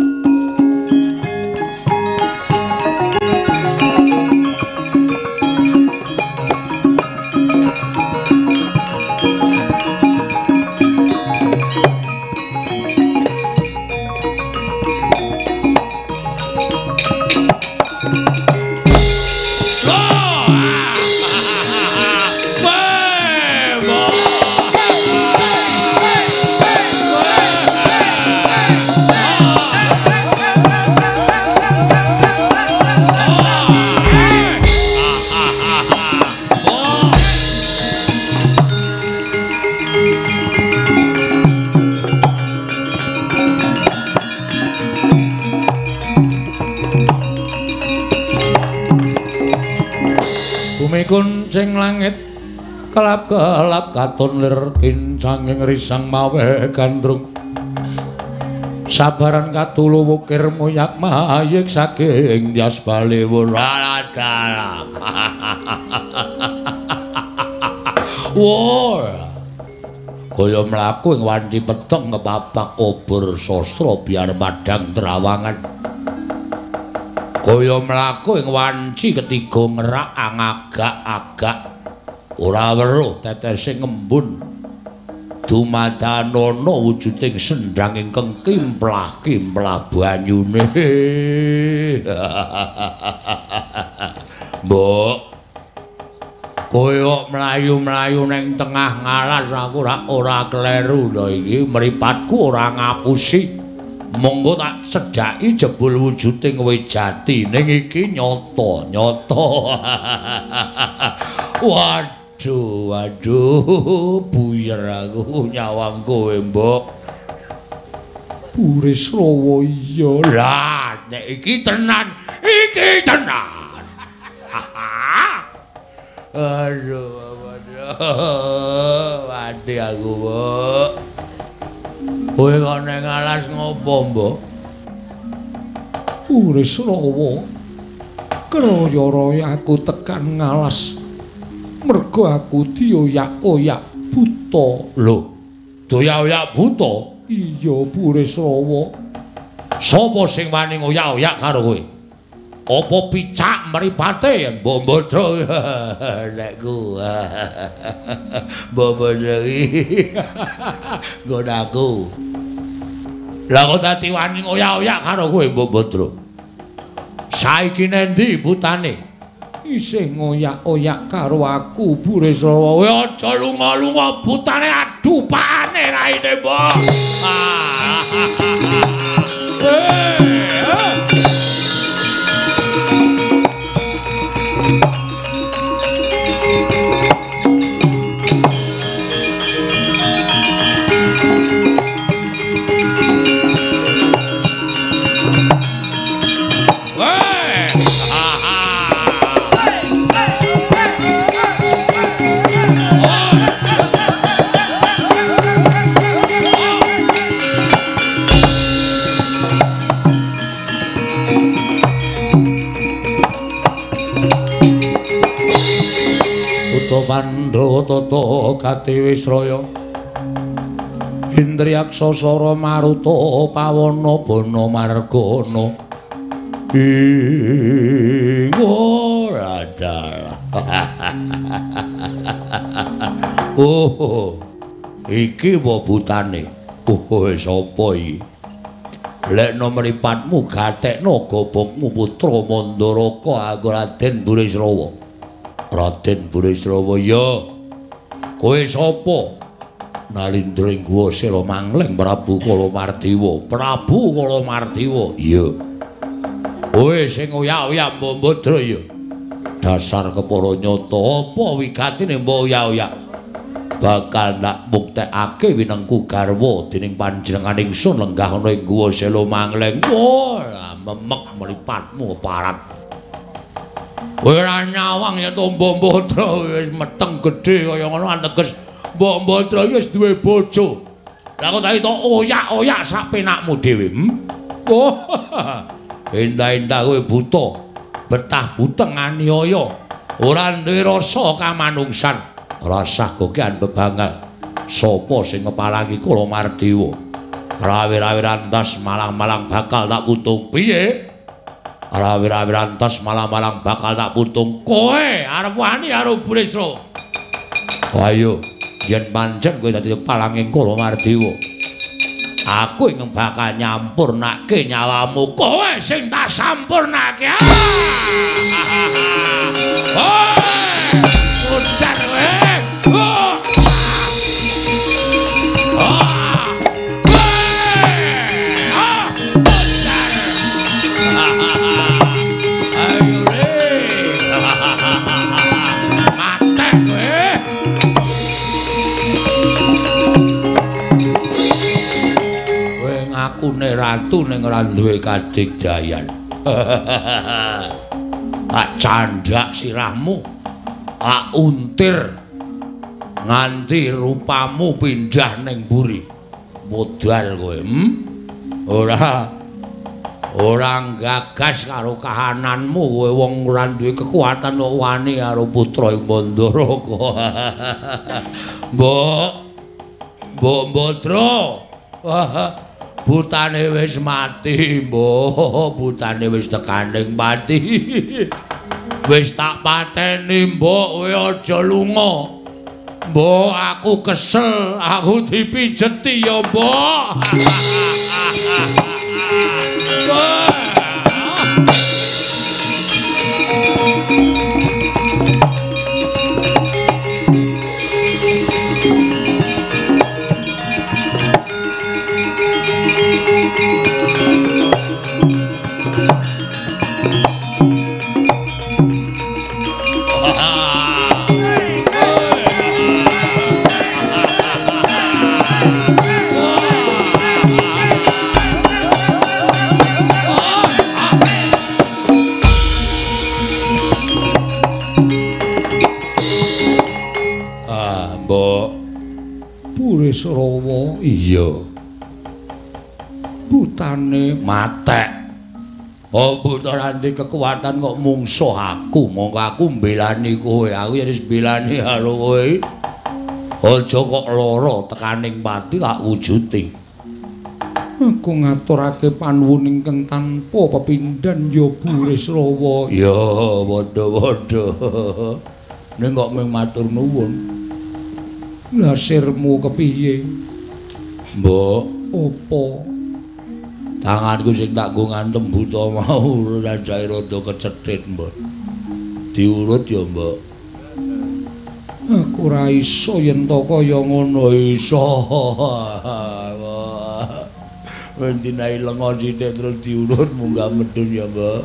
Kuncing langit kelap-kelap katon lir kincanging risang mawe gandrung sabaran katulu wukir muyak mayik saking dyas balewur dalah. Wah, kaya mlaku ing wanci peteng kepapak obor sastra biar madang terawangan. Kaya mlaku ing wanci ketiga ngerak angagak-agak ora weruh tetese ngembun dumadanono wujuding sendhang ingkang kimplah-kimplah banyune. Mbok, kowe kok mlayu-mlayu ning tengah ngalas aku ora kleru lho iki mripatku ora ngapusi. Monggo tak cedhaki jebul wujuding wejati ning iki nyata-nyata. Waduh, waduh, buyer aku nyawang kowe, Mbok. Burisrawa iya. Lah, nek iki tenan, iki tenan. Aduh, waduh. Mati aku, Mbok. Kowe kok nang alas ngopo, Mbok? Burisrawa, kraya-raya aku tekan ngalas. Mergo aku dioyak-oyak buta. Lho, dioyak-oyak buta? Iya, Burisrawa. Sapa sing wani ngoyak-oyak karo kowe? Apa picak mripate, Mbok Badra? Nekku. Mbok Badra iki nggon aku. Lah kok dadi wani ngoyak-oyak karo kowe, Mbok Badra? Saiki nendi butane? Isih ngoyak-oyak karo aku, Burisrawa. Kowe aja lunga-lunga, butane adu pakane raine, Mbok. Pandhawa tata gati Wisraya Indriyaksa sara maruta pawana bana margana ing ora dalah. Oh, iki apa butane? Oh, sapa iki? Lekno mripatmu gatekno gobokmu putra Mandaraka aku Raden Burisrawa. Raden Burisrawa ya. Kowe sapa? Nalindra ing Guwa Sela Mangleng Prabu Kalamardiwa. Prabu Kalamardiwa. Iya. Kowe sing oyak-oyak Mbok Badra ya. Dasar kepara nyata apa wigatine mbok oyak-oyak? Bakal ndak buktekake winengku garwa dening panjenengan ingsun lenggah ana ing Guwa Sela Mangleng. Wah, memek mripatmu keparat. Kowe ora nyawang yen to Mbok Badra wis meteng gedhe kaya ngono ateges Mbok Badra wis duwe bojo. Lah kok tak oyak-oyak sak penakmu dhewe, Oh. Endah-endah kowe buta, betah buteng aniaya, ora duwe rasa kamanungsan. Rasah gokean bebangal. Sapa sing ngepalangi Kalamardiwa? Rawi-rawi rantas malang-malang bakal tak putung. Piye? Rawi-rawi rantas malang-malang bakal tak putung. Kowe arep wani karo Burisra? Ayo, yen pancen kowe dadi palanging Kalamardiwa, aku ingin bakal nyampurnake nyawamu. Kowe sing tak sampurnake. Udah kowe. Ayo re. Matek kowe. Kowe ngakune ratu ning ora duwe kadigdayan. Tak candhak sirahmu, tak untir nganti rupamu pindah ning mburi. Modar kowe, Ora gagas karo kahananmu kowe wong ora duwe kekuatan kok wani karo putra ing Mandaraka. Mbok Mbok Badra. Butane wis mati, Mbok. Butane wis tekaning pati. Wis tak pateni, Mbok, kowe aja lunga. Mbok, aku kesel, aku dipijeti ya, Mbok. Burisrawa iya. Butane matek. Oh, buta randi kekuatan kok mungsuh aku. Mongko aku mbelani kowe. Aku yen wis mbelani karo kowe. Aja kok lara tekaning pati tak wujuti. Aku ngaturake panuwun ingkang tanpa pepindhan ya Burisrawa. Ya, padha-padha. Ning kok mung matur nuwun. Lah sirmu kepiye? Mbok, opo? Tanganku sing tak nggo ngantem buta mau rajae rada kecethit, Mbok. Diurut ya, Mbok. Aku ora iso yen to kaya ngono iso. Wendinae lenga sithik terus diurut munggah medhun ya, Mbok.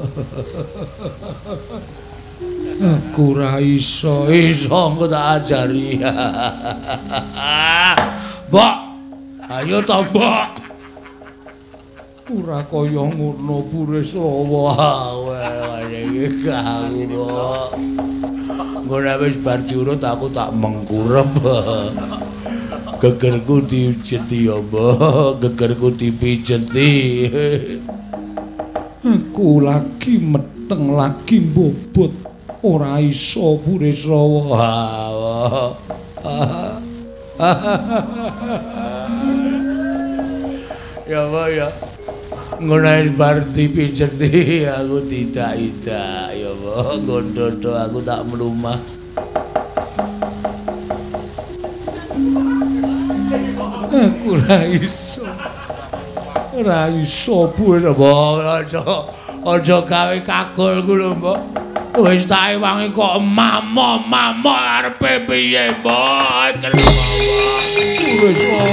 Aku ora iso. Iso engko tak ajari. Mbok, ayo to, Mbok. Ora kaya ngono Burisrawa. Iki aku, Mbok. Ngono wis bar diurut aku tak mengkurep. Gegerku dijeti ya, Mbok. Gegerku dipijeti. Aku lagi meteng lagi mbobot. Ora iso Burisrawa. Ya, Mbok ya. Ngono wis bar dipijeti aku tidak-idak ya, Mbok. Gondodo aku tak mlumah. Aku ora iso. Ora iso Burisrawa. Aja gawe kagol ku lho, Mbok. Wis tak ewangi kok mamo-mamo arepe piye, Mbok? Wis wah,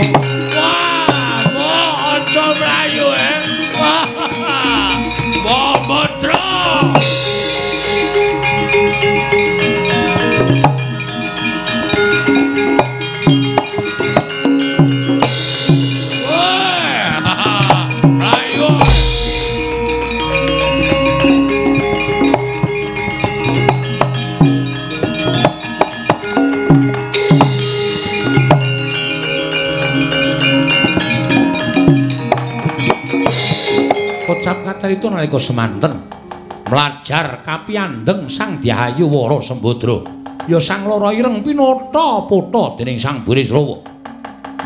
mbok aja mlayu eh. Mbok Badra. Kocap kacarita nalika semanten mlajar kapiyandheng Sang Dyahayu Wara Sembadra ya Sang Lara Ireng pinata potha dening Sang Burisrawa.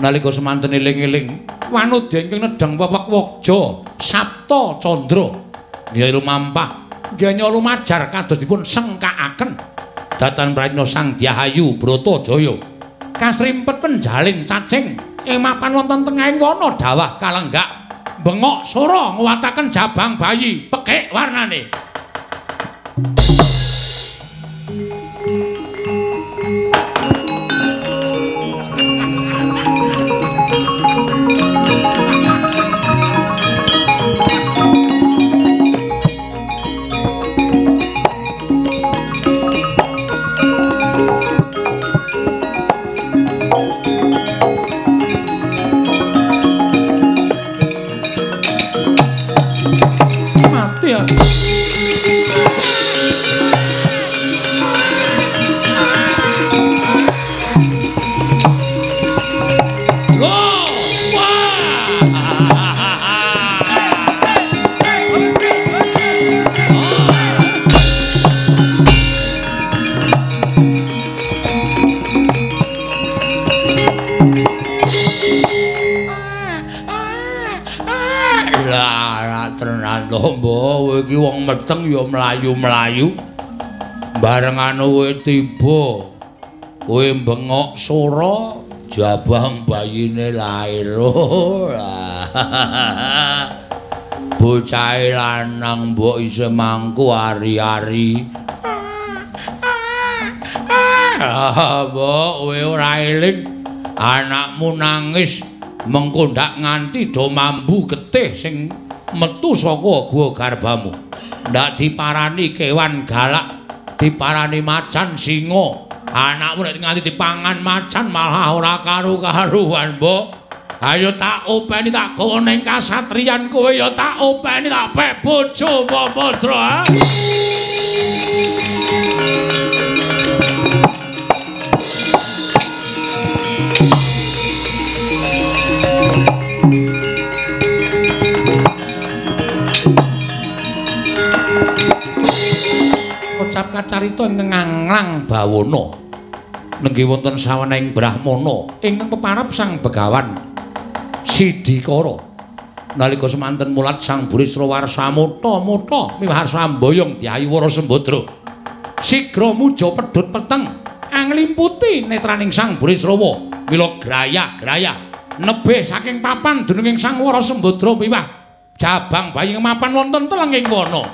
Nalika semanten eling-eling wanodya ingkang nedheng wewek waja Sapta Candra ya lumampah ngganya lumajar kados dipun sengkakaken datan prayitna Sang Dyahayu Bratajaya kasrimpet penjalin cacing ing mapan wonten tengahing wana dawah kalenggak bengok sora nguwataken jabang bayi pekik warnane. Iki wong meteng ya mlayu-mlayu bareng anu kowe tiba kowe bengok sora jabang bayine lair. Bocahe lanang mbok isih mangku ari-ari. Mbok kowe ora eling anakmu nangis mengko ndak nganti do mambu getih sing metu saka gua garbamu. Ndak diparani kewan galak, diparani macan singa. Anakmu nek nganti dipangan macan malah ora karu-karuan, Mbok. Ayo tak openi tak gawa ning kasatriyan kowe ya tak openi tak pek bojo Mbok Badra. Kocap kacarita ingkang nganglang bawana nenggih wonten sawening brahmana ingkang peparab Sang Begawan Sidikara. Nalika semanten mulat Sang Burisrawa warsa mutha miwah samboyong Dyayu Wara Sembadra sigra muja pedhot peteng anglimputi netraning Sang Burisrawa mila grayah-grayah nebih saking papan dununging Sang Wara Sembadra miwah jabang bayi mapan wonten telenging wana.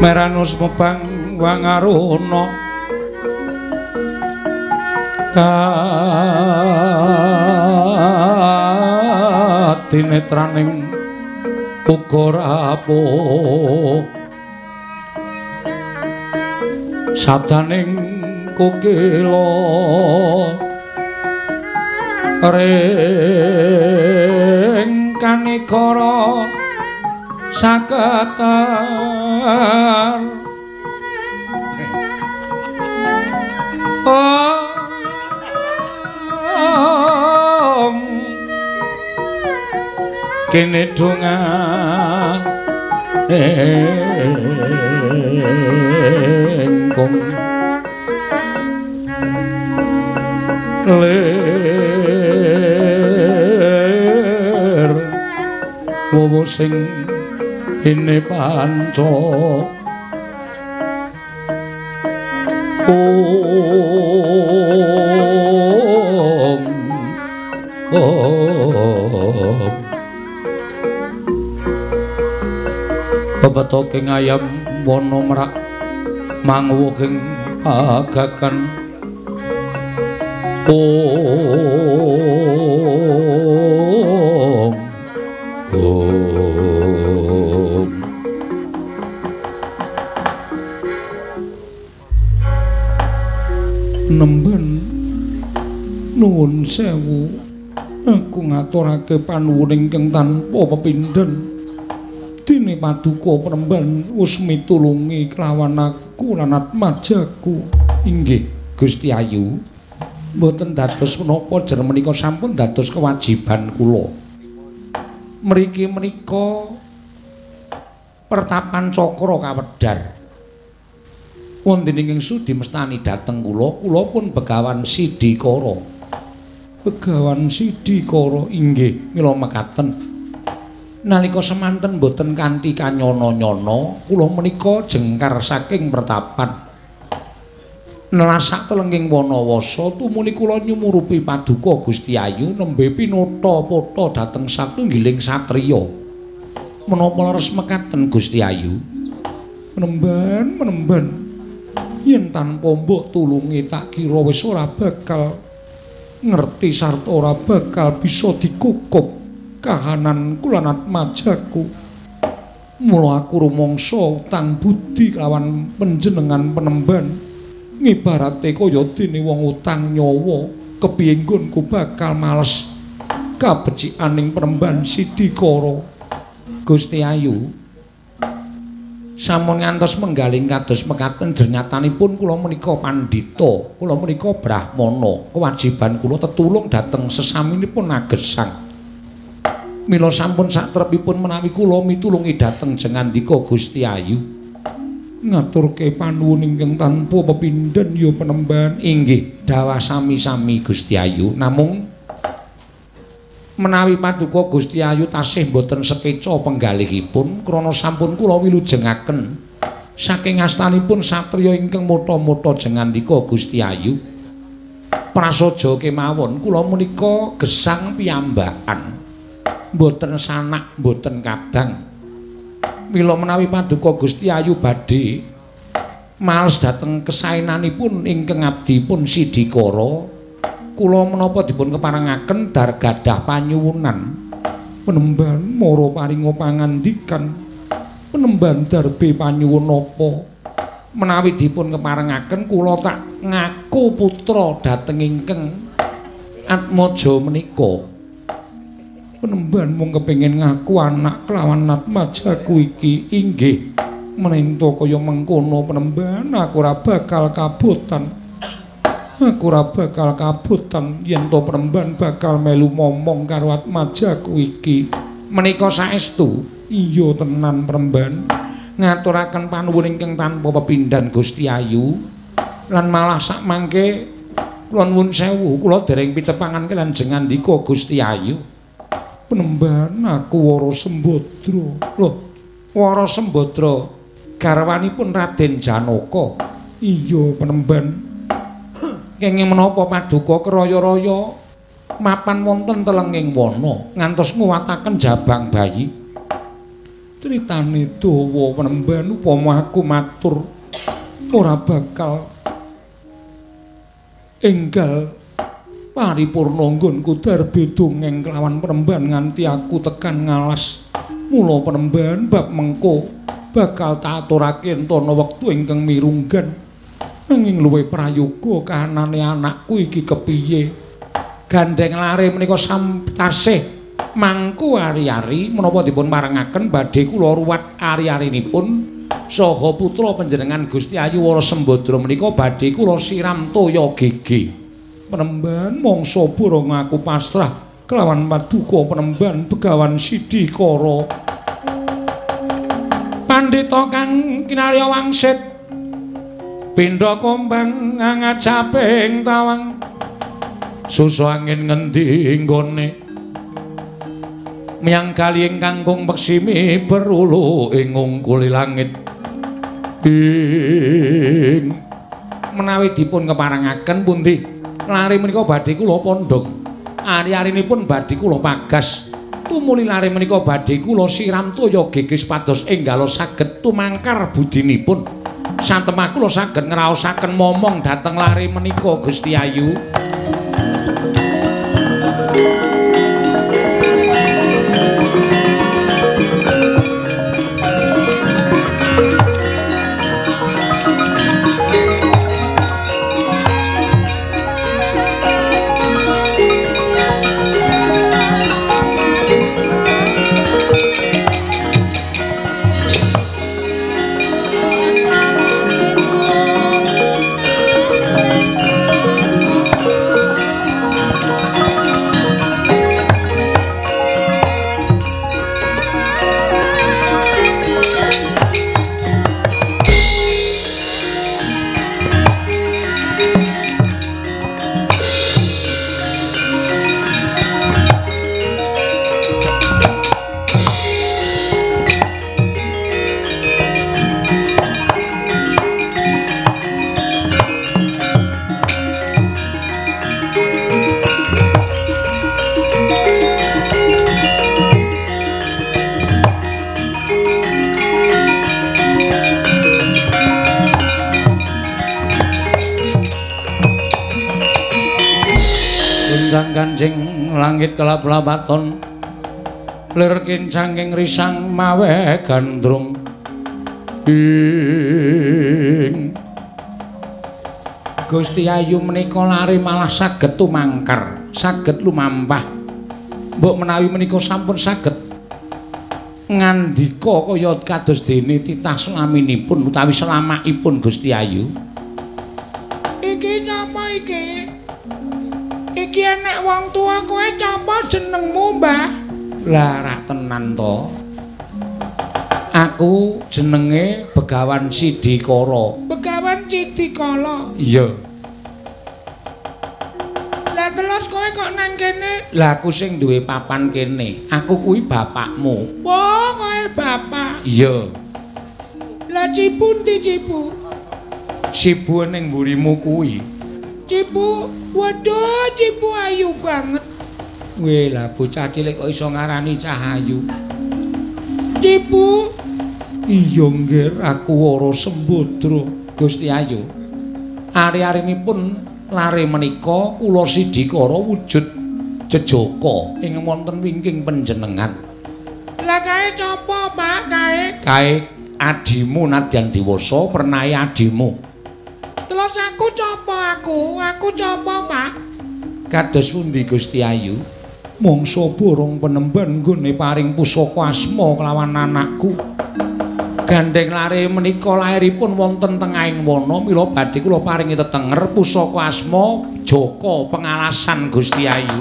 Meranus mebang wangaruna kadinetraning uga rapuh sabdaning kukila ring kanikara saketar om kene donga engkong lir wowo sing ini panca om om pepetoking ayam wana merak mangwuhing pagagan om om. Nemben nuwun sewu, aku ngaturake panuwun ingkang tanpa pepindhen. Dene paduka penemban wis mitulungi kelawan aku lan atmajaku. Inggih Gusti Ayu, mboten dados menapa jer menika sampun dados kewajiban kula. Mriki menika pertapan cakra kawedhar. Wonten ingkang sudi mestani dhateng kula, kula pun Begawan Sidikara. Begawan Sidikara inggih mila mekaten. Nalika semanten boten kanthi kanyana-nyana, kula menika jengkar saking pertapan. Nelasak telenging Wanawasa tumuli kula nyumurupi paduka Gusti Ayu nembe pinotha-potha dhateng satunggiling satriya. Menapa leres mekaten Gusti Ayu? Menemban, menemban. Yen tanpa mbok tulungi tak kira wis ora bakal ngerti sarta ora bakal bisa dikukup kahanan kula lan atmajaku. Mula aku rumangsa utang budi kelawan panjenengan penemban. Ngibarate kaya dene wong utang nyawa, kepiye nggonku bakal males kabecikaning penemban Sidikara. Gusti Ayu sampun ngantos menggaling kados mekaten jernyatanipun kula menika pandhita, kula menika brahmana, kewajiban kula tetulung dhateng sesaminipun agesang. Mila sampun satrepipun menawi kula mitulungi dhateng jengandika Gusti Ayu. Ngaturke panuwun ingkang tanpa pepindhen ya penemban. Inggih, dawah sami-sami Gusti Ayu. Namung Menawi paduka Gusti Ayu tasih mboten sekeca penggalihipun krana sampun kula wilujengaken saking astanipun satriya ingkang motha-motha jengandika Gusti Ayu. Prasaja kemawon kula menika gesang piyambakan, mboten sanak mboten kadang. Mila menawi paduka Gusti Ayu badhe males dhateng kesaenanipun ingkang abdipun Sidikara, kula menapa dipun keparengaken dar gadah panyuwunan. Penemban mara paringa pangandikan, penemban darbe panyuwun apa? Menawi dipun keparengaken kula tak ngaku putra dhateng ingkang Atmaja menika. Penemban mung kepengin ngaku anak kelawan Atmajaku iki. Inggih, menento kaya mengkono penemban, aku ora bakal kabotan. Aku ora bakal kabotan yen to penemban bakal melu momong karo Atmajaku iki. Menika saestu? Iya tenan penemban. Ngaturaken panuwun ingkang tanpa pepindhan Gusti Ayu. Lan malah sakmangke kula nuwun sewu, kula dereng pitepangan kaliyan jengandika Gusti Ayu. Penemban aku Wara Sembadra. Lho, Wara Sembadra garwanipun Raden Janaka. Iya penemban. Kenging menapa paduka kraya-raya mapan wonten telenging wana ngantos nguwataken jabang bayi? Critane dawa penemban, upama aku matur ora bakal enggal paripurna nggonku darbe dongeng kelawan penemban nganti aku tekan ngalas. Mula penemban bab mengko bakal tak aturake entana wektu ingkang mirunggan. Nanging luwih prayoga kahanane anakku iki kepiye? Gandeng lare menika tasih mangku ari-ari, menapa dipun parengaken badhe kula ruwat ari-arinipun saha putra panjenengan Gusti Ayu Wara Sembadra menika badhe kula siram toya gege. Penemban mangsa borong aku pasrah kelawan paduka penemban Begawan Sidikara. Pandhita kang kinarya wangsit pindha kombang ngajaping tawang, susu angin ngendi nggone miyang kali ingkang kung peksimi berulu ing ngungkuli langit. Ing menawi dipun keparengaken pundi lare menika badhe kula pondhong, ari-arinipun badhe kula pagas, tumuli lare menika badhe kula siram toya geges pados enggala saged tumangkar budinipun. Satemah kula saged ngraosaken momong dhateng lare menika Gusti Ayu. Kanjeng langit kelap-lapaton lir kincang ing risang mawe gandrung. Ing Gusti Ayu menika lare malah saged tumangkar, saged lumampah. Mbok menawi menika sampun saged ngandika kaya kados dene titah selaminipun utawi selamakipun Gusti Ayu. Iki napa iki? Iki enek wong tuwa kowe capa jenengmu, Mbah? Lah ra tenan to. Aku jenenge Begawan Sidikara. Begawan Sidikara. Iya. Lah Lah terus kowe kok nang kene? Lah aku sing duwe papan kene. Aku kuwi bapakmu. Wah, kowe bapak. Iya. Lah Cipu ndi Cipu? Cipu ning mburimu kuwi. Cipu, waduh Cipu ayu banget. Weh, lah bocah cilik kok iso ngarani cah ayu. Cipu. Iya nggih, aku Wara Sembadra. Gusti Ayu. Ari-arinipun lare menika kula Sidikara wujud jejaka ing wonten wingking panjenengan. Lah kae sapa, Pak? Kae? Kae adimu nadyan dewasa pernahe adimu. Terus aku sapa aku? Aku sapa, Pak? Kados pundi Gusti Ayu? Mangsa borong penemban nggone paring pusaka asma kelawan anakku. Gandeng lare menika lairipun wonten tengahing wana, mila badhe kula paringi tetenger pusaka asma Jaka Pengalasan Gusti Ayu.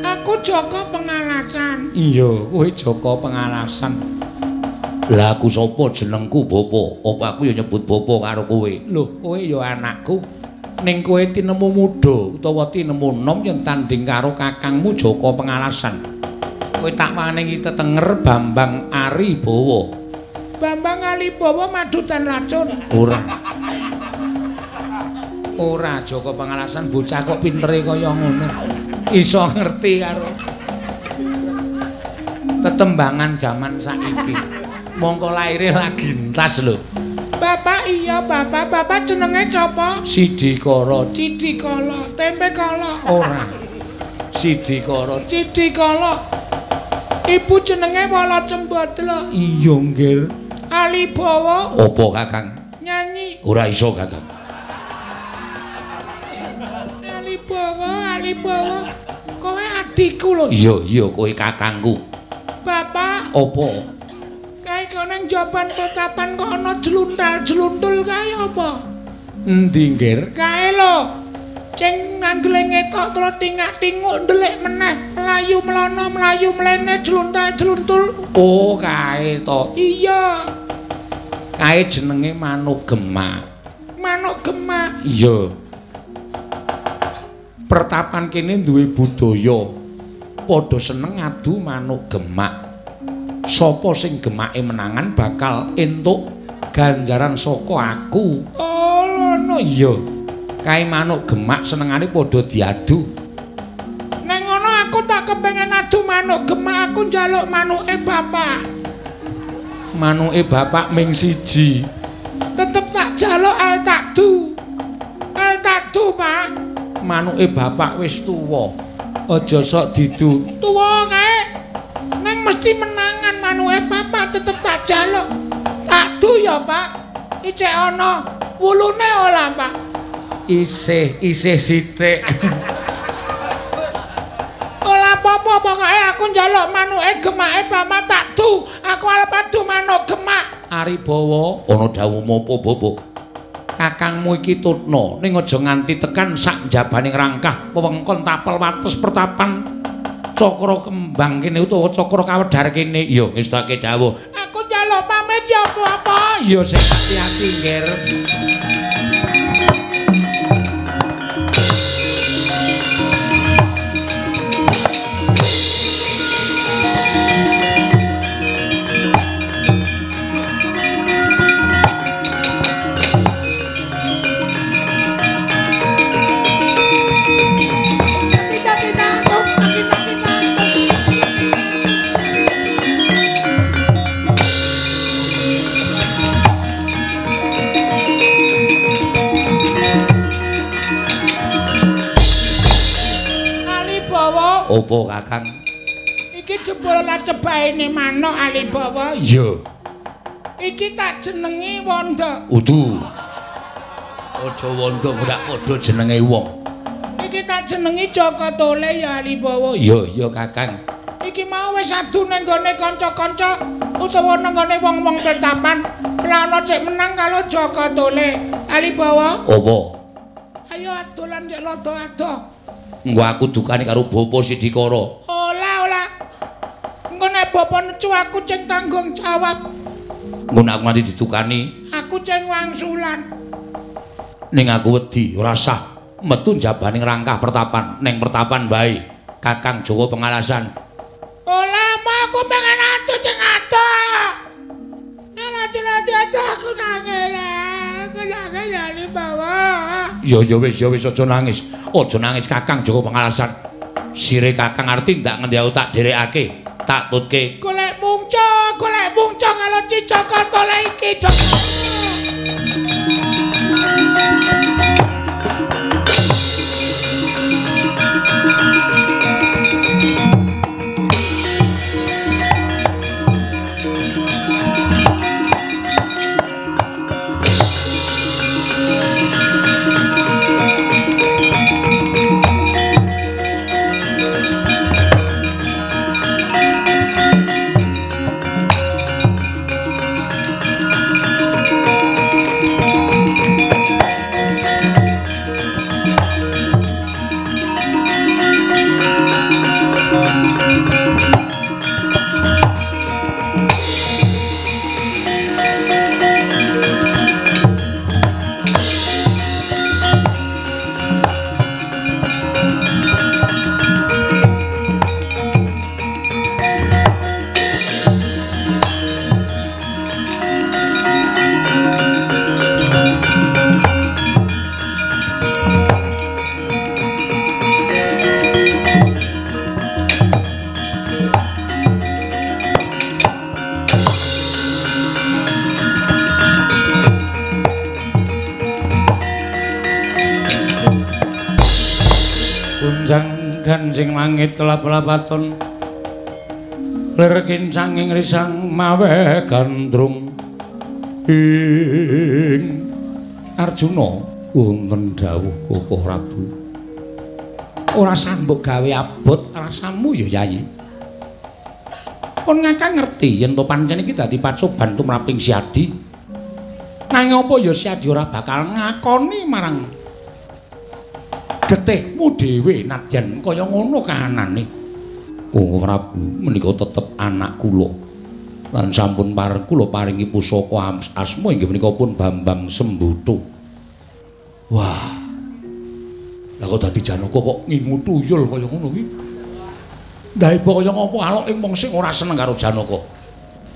Aku Jaka Pengalasan. Iya, kowe Jaka Pengalasan. Lah aku sapa jenengku bapa? Apa aku ya nyebut bapa karo kowe? Lho, kowe ya anakku. Ning kowe tinemu muda utawa tinemu nom yen tanding karo kakangmu Jaka Pengalasan. Kowe tak paringi tetenger Bambang Aribawa. Bambang Aribawa madutan racun. Ora. Ora Jaka Pengalasan bocah kok pintere kaya ngono. Iso ngerti karo tetembangan jaman saiki. Mongko laire lagi entas lho. Bapak iya bapak, bapak jenenge sapa? Sidikara. Sidikala, tempe kala. Ora. Sidikara, Sidikala. Ibu jenenge Wala Cembadra. Iya nggih. Alibawa. Apa Kakang? Nyanyi. Ora iso Kakang. Alibawa, Alibawa. Kowe adikku lho. Iya, iya kowe kakangku. Bapak. Apa? Kae kok nang jaban petapan kok ana jluntal-jluntul kae apa? Endi nggir? Kae lho. Cing nanggle ngetok terus tingak-tinguk ndelik meneh, mlayu mlono mlayu mlene jluntal-jluntul. Oh, kae to. Iya. Kae jenenge manuk gemak. Manuk gemak. Iya. Pertapan kene duwe budaya. Padha seneng adu manuk gemak. Sapa sing gemake menangan bakal entuk ganjaran saka aku. Oh, ngono. Iya. Kae manuk gemak senengane padha diadu. Neng ngono aku tak kepengen adu manuk gemak, aku njaluk manuke bapak. Manuke bapak ming siji. Tetep tak jaluk al takdu. Al takdu, Pak. Manuke bapak wis tuwa. Aja sok didu. Tuwa kae. Neng mesti menangan manuke bapak, tetep tak jaluk. Takdu ya, Pak. Ijek ana wulune ora, Pak? Isih, isih sithik. Ora apa-apa, pokoke aku njaluk manuke gemake bapak takdu. Aku arep adu manuk gemak. Aribawa, ana dawuhmu apa, Bapak? Kakangmu iki tutna, ning aja nganti tekan sak njabaning rangkah wewengkon tapel wates pertapan Cakra Kembang kene utawa Cakra Kawedhar kene. Ya ngestake dawuh. Aku njaluk pamit ya apa-apa. Ya sing ati-ati, Ngger. Apa Kakang? Iki jebul lacebaene manuk Alibawa. Iya. Iki tak jenengi Wanda. Udu. Aja Wanda ora padha jenenge wong. Iki tak jenengi Jaka Tole ya Alibawa. Iya, iya Kakang. Iki mau wis adu nang gone kanca-kanca utawa nang gone wong-wong pertapan. Lah ana cek menang karo Jaka Tole. Alibawa. Apa? Ayo adolan cek lodo-ado. Engko aku dukane karo Bapa Sidikara. Ora, ora. Engko nek bapa necu aku ceng tanggung jawab. Ngono aku nganti ditukani, aku ceng wangsulan. Ning aku wedi ora sah metu njabane ngrangkah pertapan, ning pertapan wae Kakang Joko Pengalasan. Ora aku pengen atuh ceng atuh. Lati-lati aku nangis. Aku nangis ya bawa. Ya ya wis ya wis aja nangis. Aja nangis Kakang Joko Pengalasan. Sire Kakang arti ndak ngendi aku tak dherekake, tak tutke. Golek mungca karo Cicaka tole iki. Ganjing langit kelap-lapaton lir kincanging risang mawe gandrung ing Arjuna wonten dawuh Koko Prabu. Ora sah mbok gawe abot rasamu ya Yayi. Pun ngakang ngerti yen to pancen iki dadi pacoban tumraping Siadi. Nanging apa ya Siadi ora bakal ngakoni marang getihmu dhewe nadyan kaya ngono kahanane. Koko Prabu menika tetep anak kula. Lan sampun pareng kula paringi pusaka asma inggih menika pun Bambang Sembuto. Wah. Lah kok dadi Janaka kok ngingu tuyul kaya ngono kuwi. Lah iba kaya ngopo aloke wong sing ora seneng karo Janaka.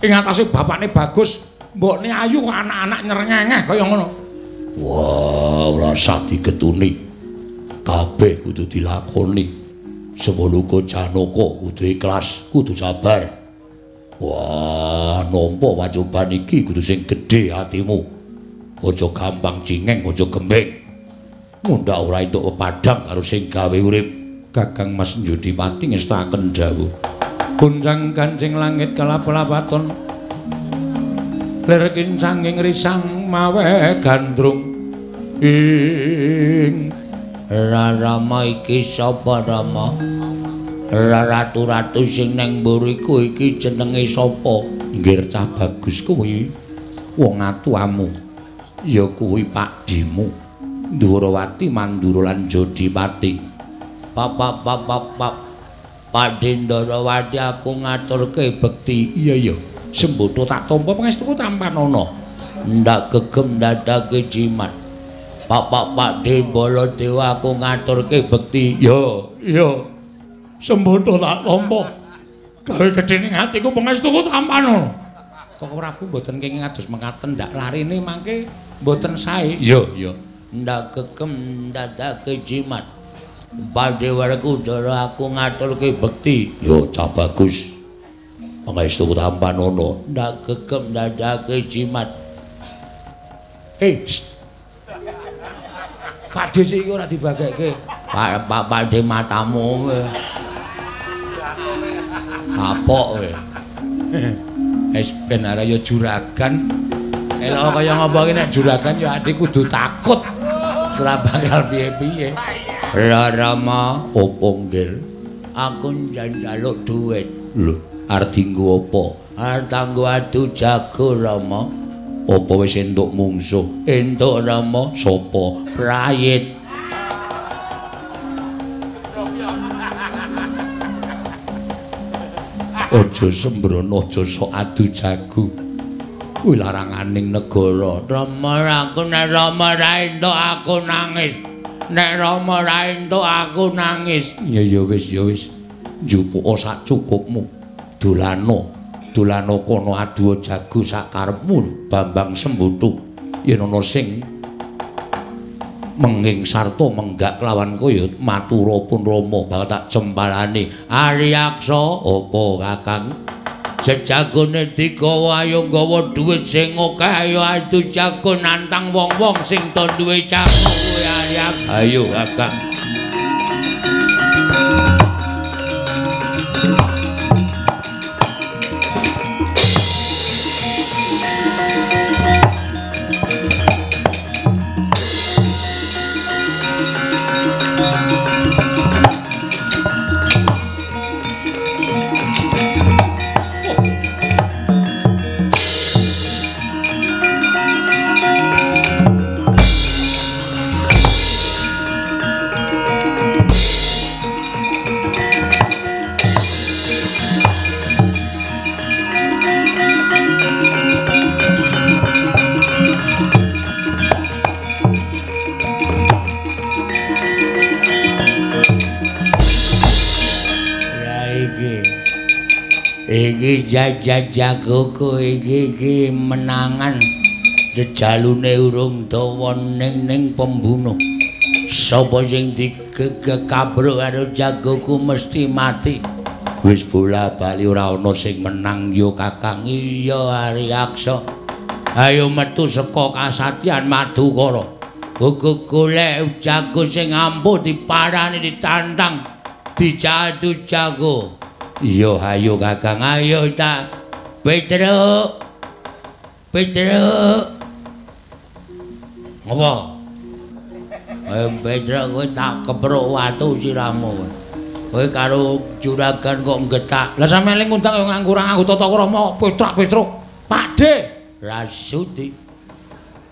Ing atase bapakne bagus, mbokne ayu kok anak-anak nyerengengeh kaya ngono. Wah, ora usah digetuni. Kabeh kudu dilakoni. Semono uga Janaka kudu ikhlas, kudu sabar. Wah, nampa pacoban iki kudu sing gedhe atimu. Aja gampang cingeng, aja gembeng. Mundhak ora entuk pepadang karo sing gawe urip. Kakang Mas Njodipati ngestaken dawuh. Guncang gancing langit kelap-lapaton lir kincanging risang mawe gandrung ing Rama iki sapa Rama? Ratu-ratu sing nang mburiku iki jenenge sapa? Nggih cah bagus kuwi wong atuamu. Ya kuwi pakdhimu. Ndhurawati Mandura lan Jodipati. Pak Pakdhe Ndhurawati aku ngaturke bekti. Iya iya. Sembodo tak tampa pangestuku tampanana. Ndak gegem ndadake jimat. Bapak Pakdhe Baladewa aku ngaturke bekti. Ya, iya. Sembodo tak tampa. Gawe gedhe ning atiku pangestuku tampanana. Kok Prabu mboten kenging adus mekaten ndak larine mangke mboten sae. Iya, iya. Ndak gegem ndadake jimat. Pakdhe Werkudara aku ngaturke bekti. Ya, cah bagus. Pangestuku tampanana. Ndak gegem ndadake jimat. Pakdhe sik iki ora dibagekke. Pak Pakdhe matamu. Kapok kowe. Wis ben arep ya juragan. Elok kaya ngapa iki nek juragan ya ati kudu takut. Ora bakal piye-piye. Rama opo nggir? Aku njaluk dhuwit. Lho, arep dienggo apa? Arep tanggo adu jago Rama. Apa wis entuk mungsuh? Entuk Rama. Sapa? Prayit. Aja sembrono, aja sok adu jago. Kuwi laranganing negara. Rama aku nek Rama ra entuk aku nangis. Nek Rama ra entuk aku nangis. Ya ya wis ya wis. Njupuka sak cukupmu. Dolano, dolano kono adu jago sak karepmu Bambang Sembutu. Yen ana sing menging sarta menggak kelawan kowe ya matura pun Rama bakal tak cempalani. Aryaksa, apa Kakang? Jejagone digawa ayo nggawa dhuwit sing akeh, ayo adu jago nantang wong-wong sing do duwe jago kowe Aryaksa. Ayo Kakang. Iki jagoku iki menangan jejalune urung dawa ning pembunuh. Sapa sing digegekabruk karo jagoku mesti mati. Wis bola bali ora ana sing menang ya Kakang. Iya Aryaksa. Ayo metu saka kasatyan Madukara. Uga golek jago sing ampuh diparani ditantang dijadu jago. Iya ayo Kakang, ayo ta. Petruk. Petruk. Ngopo? Ayo Petruk kowe tak kepruk watu sirahmu. Kowe karo juragan kok nggetak. Lah sampeyan ling ngundang yo nganggo ora nganggo tata krama Petruk-Petruk. Pakde Rasuti.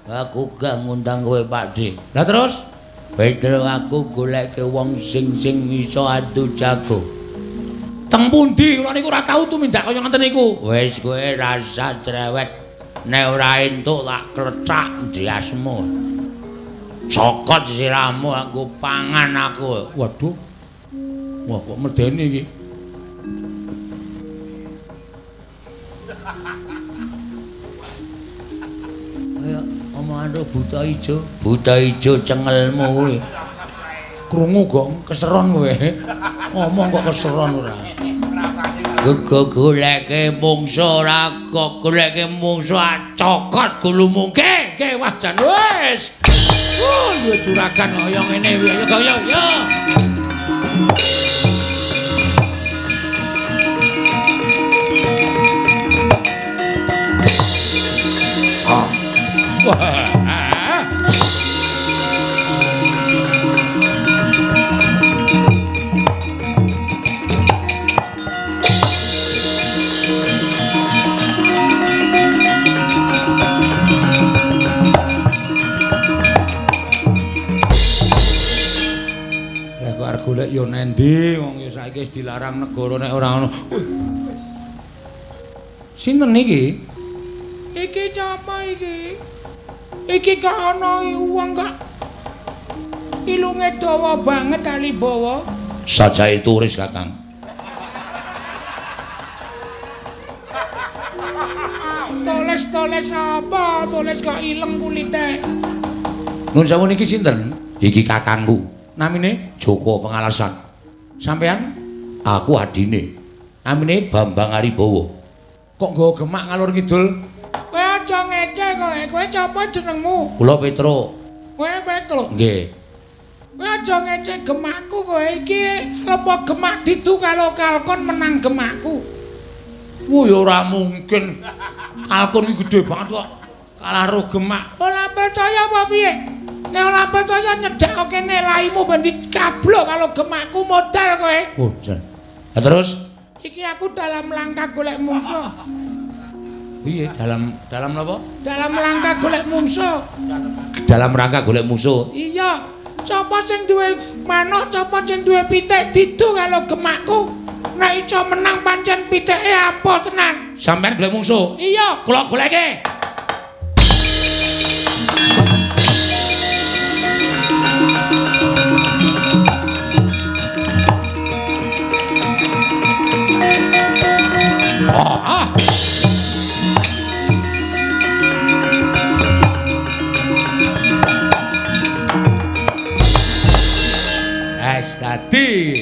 Aku gak ngundang kowe Pakde. Lah terus? Petruk aku goleke wong sing iso adu jago. Teng pundi kula niku ora tau tumindak kaya ngoten niku. Wis kowe rasa cerewet. Nek ora entuk tak klecak ndiasmu. Cokot sirahmu aku pangan aku. Waduh. Wah kok medeni iki. Ayo omongan ro buta ijo. Buta ijo cengelmu kuwi. Krungu kok keseron kowe. Ngomong kok keseron ora. Goleke mungsu ora kok goleke mungsu cokot gulumu. Nggih, nggih wah jan wis. Duwe juragan kaya ngene ayo yo yo. Wah. Golek yo nendi wong ya saiki wis dilarang negara nek ora ono. Sinten iki? Iki sapa iki? Iki kok ana wong kok ilunge dawa banget Alibawa. Sajae turis Kakang. Tulis-tulis apa? Tulis kok ileng kulite. Nuwun sewu niki sinten? Iki kakangku. Namine Joko Pengalasan. Sampeyan? Aku adine. Namine Bambang Aribawa. Kok nggawa gemak ngalor ngidul? Kowe aja ngece kowe. Kowe sapa jenengmu? Kula Petruk. Kowe Petruk? Nggih. Kowe aja ngece gemakku kowe iki. Lepa gemak didu karo kalkon menang gemakku. Wo ya ora mungkin. Kalkon iki gedhe banget kok. Kalah ro gemak. Ora percaya apa piye? Nek ora percaya nyedhak kene laimu ben dikablok karo gemakku modal kowe. Oh, jan. Lah terus? Iki aku dalam langkah golek mungsuh. Piye? Dalam napa? Dalam rangka golek mungsuh. Dalam rangka golek musuh. Iya. Sapa sing duwe manuk, sapa sing duwe pitik didu karo gemakku. Nek iso menang pancen pitike ampuh tenan. Sampeyan golek mungsuh? Iya, kula goleke. Ah. Es dadi.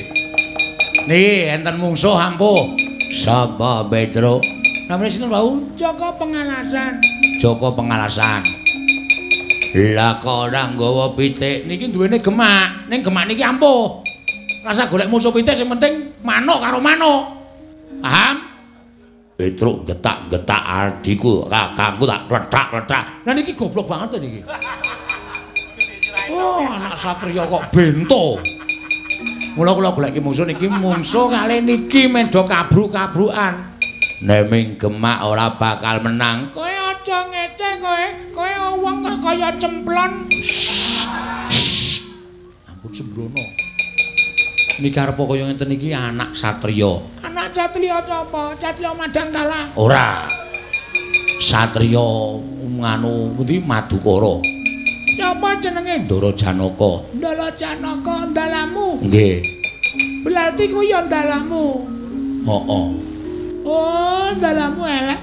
Niki enten mungsuh ampuh. Sapa Petro? Namine sinten wau? Joko Pengalasan. Joko Pengalasan. Lah kok ora nggawa pitik? Niki duwene gemak. Ning gemak niki ampuh. Rasa golek mungsuh pitik sing penting manuk karo manuk. Paham? Petruk getak-getak adikku, kakangku tak kletak-kletak. Lah niki goblok banget niki. Oh, anak satria kok bento. Mula kula goleki mungsuh niki mungsuh kali niki mendo kabruk-kabrukan. Neming gemak ora bakal menang. Kowe aja ngece kowe, kowe wong kok kaya cemplon. Ampun sembrono. Niki arep kaya ngenten iki anak satriya. Anak satriya sapa? Satriya Madangkala. Ora. Satriya nganu pundi Madukara. Sapa jenenge? Ndara Janaka. Ndara Janaka ndalamu. Nggih. Berarti kuwi ya ndalamu. Heeh. Oh, ndalamu elek.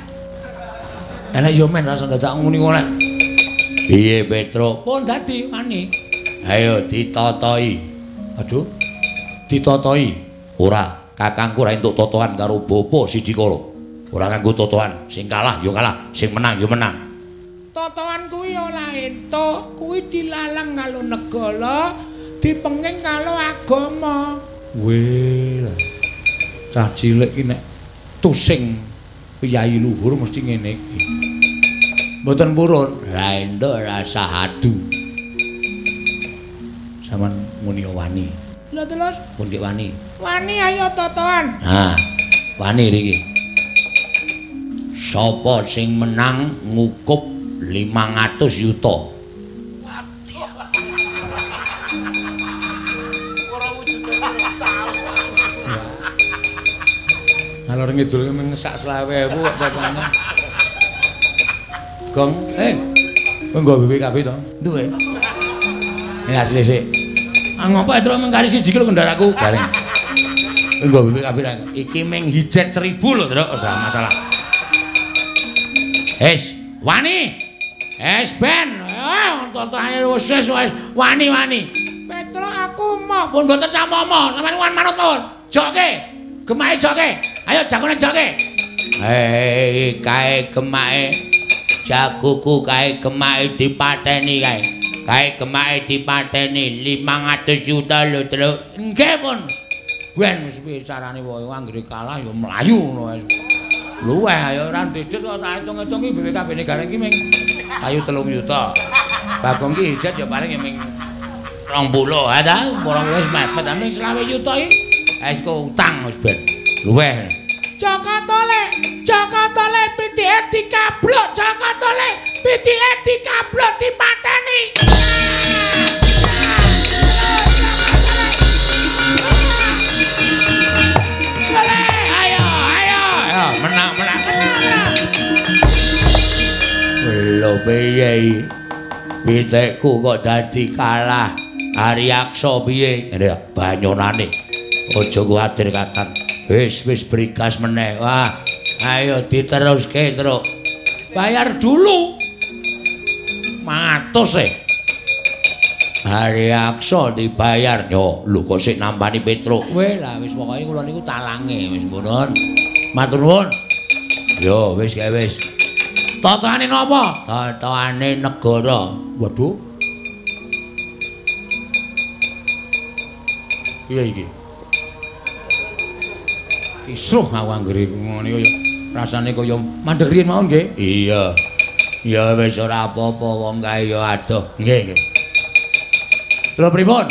Elek yo men rasa dadak nguni kok. Piye Petro? Pun dadi wani. Ayo ditotoi. Aduh. Ditotoi. Ora, kakangku ora entuk totohan karo bapa Sidikara. Ora nganggo totohan, sing kalah ya kalah, sing menang ya menang. Totohan kuwi ora entuk, kuwi dilalang karo negara, dipenging karo agama. Weh. Cah cilik iki nek tusing piyayi luhur mesti ngene iki. Mboten purun, ra entuk rasa adu. Saman muni wani. Lha terus pun nggih wani. Wani ayo totohan. Ha, wani riki. Sapa sing menang ngukup 500 yuta. Ora wujude tau. Ngalor ngidul mung sak 25.000 kok totone. Gong, kowe nggo BPKB to? Duwe. Ini asli sik. Ah ngopo Petro mung kari siji lho kendaraku garing. Kowe nggo BPKB ra? Iki mung hijet 1000 lho, Truk, ora masalah. Wis, wani. Wis ben. Totohane wis wis wani-wani. Petro aku moh. Pun mboten samomo, sampeyan wan manut mawon. Joke. Gemake joke. Ayo jagone joke. Hei, kae gemake. Jagoku kae gemake dipateni kae. Kae gemake dipateni 500 juta lho, Truk. Nggih pun. Ben wis piye carane wae anggere kalah ya mlayu ngono wis. Luweh ayo ora ndedhet kok tak hitung-hitung iki BPKB-ne gareng iki ming payu 3 yuta. Bagong ki hijet ya paling ya ming 20 ha ta, 20 wis mepet ming 25 yuta iki. Wis kok utang wis ben. Luweh. Jaka Tole, Jaka Tole pitike dikablok, Jaka Tole pitike dikablok dipateni. Tole, ayo, ayo, ayo, menang, menang, menang. Lho piye iki? Pitikku kok dadi kalah. Aryaksa piye? Ngene banyonane. Aja kuwatir Kakang. Wis wis brigas meneh. Wah, ayo diteruske, Truk. Bayar dulu. 100 e. Aryaksa dibayar. Yo, lho kok sik nampani Petruk. Weh lah wis pokoke kula niku talange wis mboten. Matur nuwun. Yo wis kae wis. Totohane napa? Totohane negara. Waduh. Piye iki? Kisruh aku anggere ngene kaya rasane kaya mandeg riyen mawon nggih. Iya. Ya wis ora apa-apa wong kae ya adoh. Nggih, nggih. Terus pripun?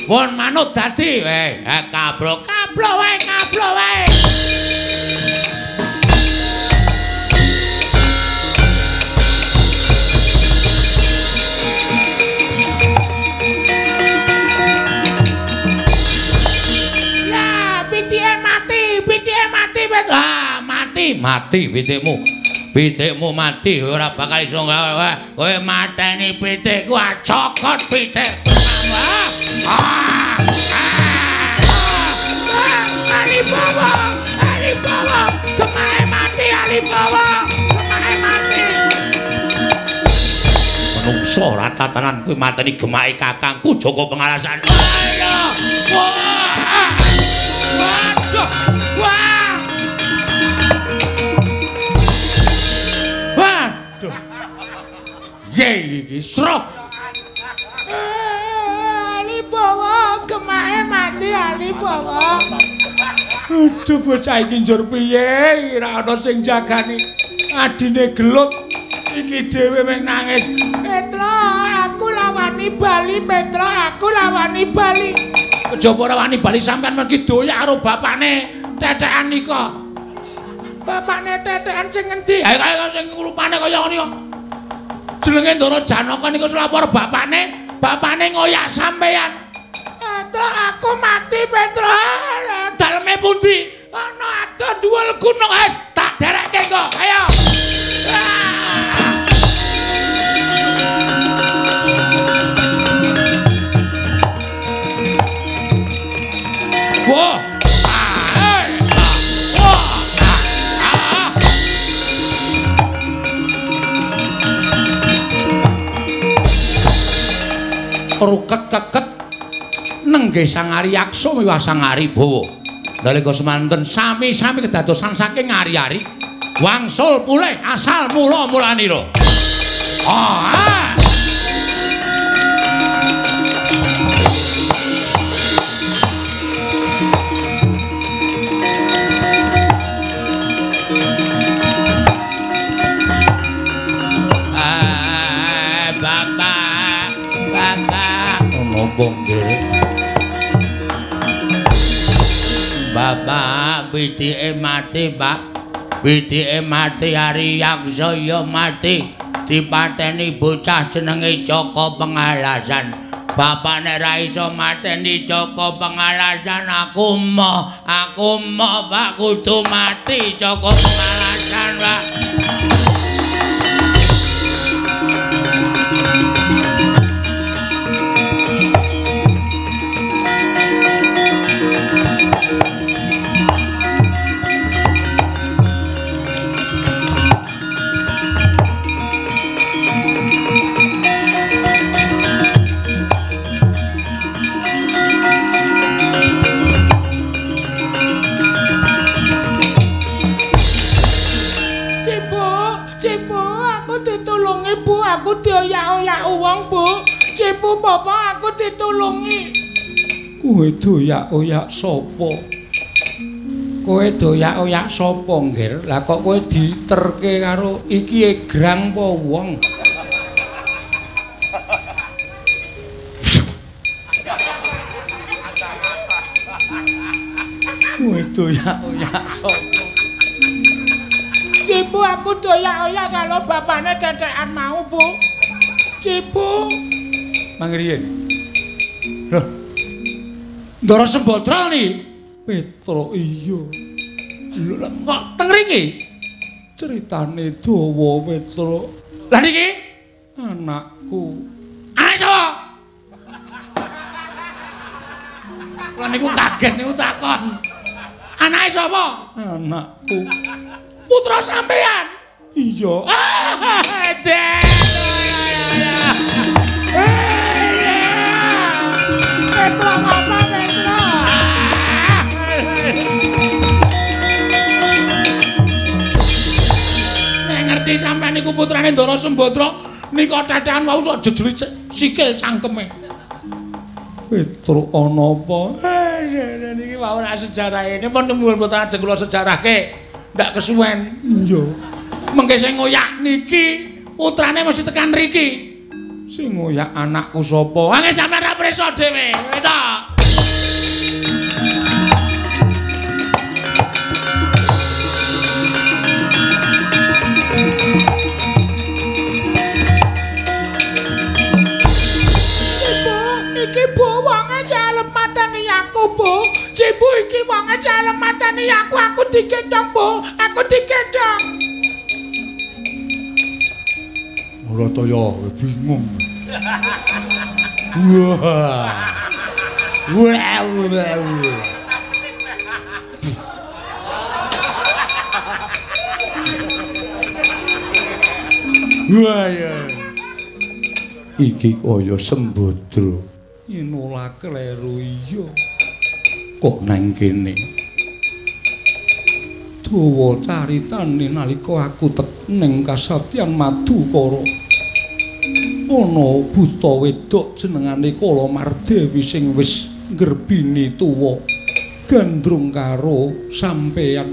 Pun manut dadi. Kablok, kablok wae, kablok wae. mati pitikmu. Pitikmu mati ora bakal iso kowe mateni pitikku, cokot pitik. Alibawa, Alibawa, gemahe mati Alibawa, gemahe mati. Menungso ora tatanan kuwi mateni gemahe kakangku Joko Pengalasan. Wah! Waduh! Wah! Waduh. Ye iki srok. Alibawa, gemahe mati Alibawa. Aduh bocah iki njur piye? Ora ana sing jagani. Adine gelut iki dhewe mung nangis. Petro, aku lawani bali, Petro, aku lawani bali. Kejaba ora wani bali sampean mergi doyak karo bapane tetekan nika. Bapane tetekan sing ngendi? Ayo kaya sing rupane kaya ngene kok. Jenenge Ndara Janaka niku lapor bapane, bapane ngoyak sampean. Petro, aku mati, Petro. Daleme pundi? Ana adoh dhuwur gunung es, tak derekke kok. Ayo. Wah. Ruket keket nenggih Sang Ari Yaksa miwah Sang Ari Bawa. Nalika semanten sami-sami kedadosan saking ari-ari wangsul pulih asal mula mulanira. Ah. Bapak, bapak, ngopo nggih? Bapak pitike mati, Pak. Pitike mati, Ari Yaksa ya mati. Dipateni bocah jenenge Joko Pengalasan. Bapak nek ra iso mateni Joko Pengalasan, aku moh, Pak, kudu mati Joko Pengalasan, Pak. Aku dioyak-oyak wong, Bu. Cipu bapak aku ditulungi. Kowe doyak-oyak sapa? Kowe doyak-oyak sapa, Nggir? Lah kok kowe diterke karo iki egrang apa wong? Kowe doyak-oyak sapa? Cipu aku doyak-oyak kalau bapaknya tetekan mau, Bu. Cipu. Mangriyen. Loh. Ndara Sembadra ni. Petro iya. Lho kok teng mriki? Ceritane dawa, Petro. Lah niki anakku. Anak sapa? Kula niku kaget niku takon. Anake sapa? Anakku. Putra sampean. Iya. Ah, Den. Petro ngapa, Petro? Nek ngerti sampean niku putrane Ndara Sembadra, nika tetekan wau sok jejeli sikil cangkeme. Petro ana apa? Niki wau ora sejarah ini pun mboten ajeng kula sejarahke. Ndak kesuwen. Iya. Mengke sing ngoyak niki putrane mesti tekan riki. Sing ngoyak anakku sapa? Angge sampean ra prisa dhewe. Ta. Ibu, iki bu wonge calem mateni aku, Bu. Cibu iki wonge calem mateni aku, aku digendong, Bu. aku digendong. Ora ta ya bingung. Wah. Wah. Wah ya. Iki kaya Sembadra. Yen ora kleru iya. Kok nang kene? Dawa caritane nalika aku tek ning kasatyan Madukara. Ana buta wedok jenengane Kalamardewi sing wis nggerbini tuwa gandrung karo sampeyan.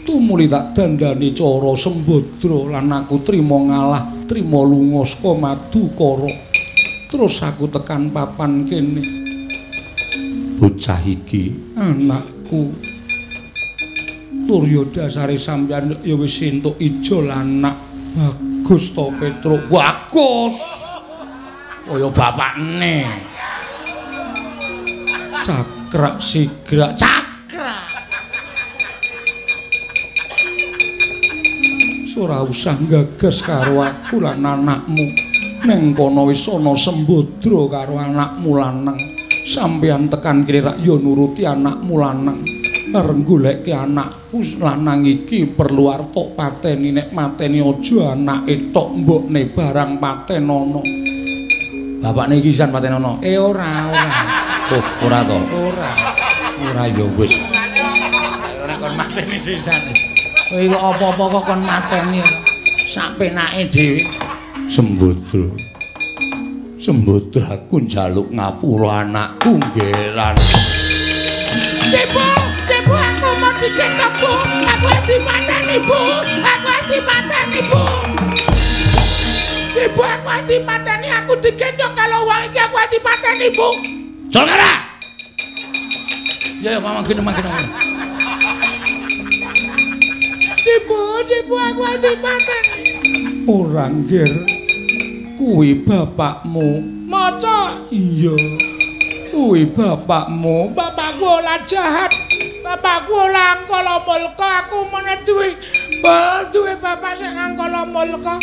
Tumuli tak dandani cara Sembadra lan aku trima ngalah, trima lunga saka Madukara. Terus aku tekan papan kene. Bocah iki anakku. Tur ya dasare sampeyan ya wis entuk ijol anak. Bagus to Petruk. Bagus. Kaya bapakne. Cakrak sigrak cakrak. Ora usah gagas karo aku lan anakmu. Neng kono wis ana Sembadra karo anakmu lanang. Sampeyan tekan kene rak ya nuruti anakmu lanang. Arep goleke anakku lanang iki perlu arta pateni, nek mateni aja anake tok mbokne barang patenono. Bapakne iki sisan patenono. Ora, ora. Oh, ora to. Ora. Ora ya wis. Ora kon mateni sisan. Kowe kok apa-apa kok kon mateni sak penake dhewe. Sembadra. Sembadra aku njaluk ngapura anakku nggeran. Cepo, cepo aku mau digendong, Bu. Aku dipateni, Bu. Aku dipateni, Bu. Cepo aku dipateni, aku digendong kalau wong iki aku dipateni, Bu. Jolkara. Ya ya mama gene mangkene. Cepo, cepo aku dipateni. Ora nggir. Kuwi bapakmu. Maca? Iya. Kuwi bapakmu. Bapakku ora jahat. Bapakku ora angkala mulka. Aku meneh duwe duwe bapak sing angkala mulka.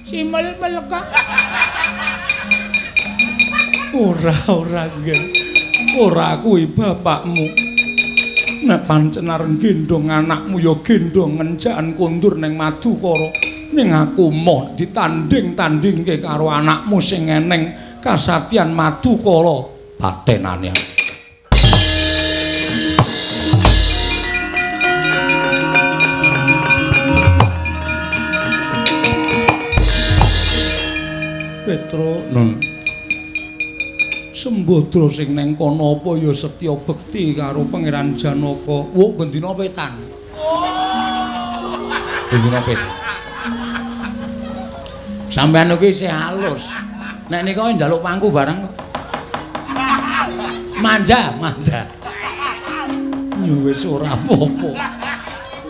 Simel mulka. Ora, ora nggir. Ora kuwi bapakmu. Nek pancen arep gendhong anakmu ya gendhong ngenjakan kondur ning Madukara. Ning aku moh ditanding-tandingke karo anakmu sing eneng kasatyan Madukara. Patenane. Petro, nun. Sembadra sing neng kono apa ya setya bekti karo Pangeran Janaka. Wo bendina petan. Bendina petan. Sampeyan iki isih halus. Nek nika njaluk pangku bareng. Manja, manja. Ya wis ora apa-apa.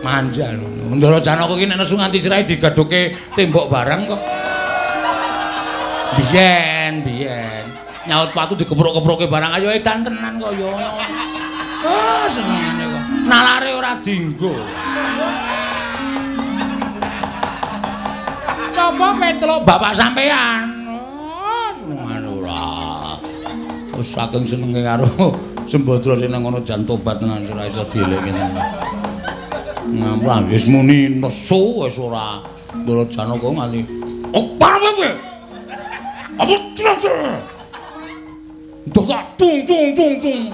Manja lho. Ndara Janaka iki nek nesu nganti sirahe digadhoke tembok bareng kok. Biyen, biyen. Nyaut patu dikeprok-keproke barang ayo edan tenan kok ya. Oh, senengane kok. Nalare ora dinggo. Coba Petro bapak sampean. Oh, senengane ora. Wis saking senenge karo Sembadra sing nang ngono jan tobat tenan ora iso dielekke tenan. Ngampun wis muni nesu wis ora. Ndara Janaka nganti opar kowe. Apa terus? Ndok tak cung cung cung cung.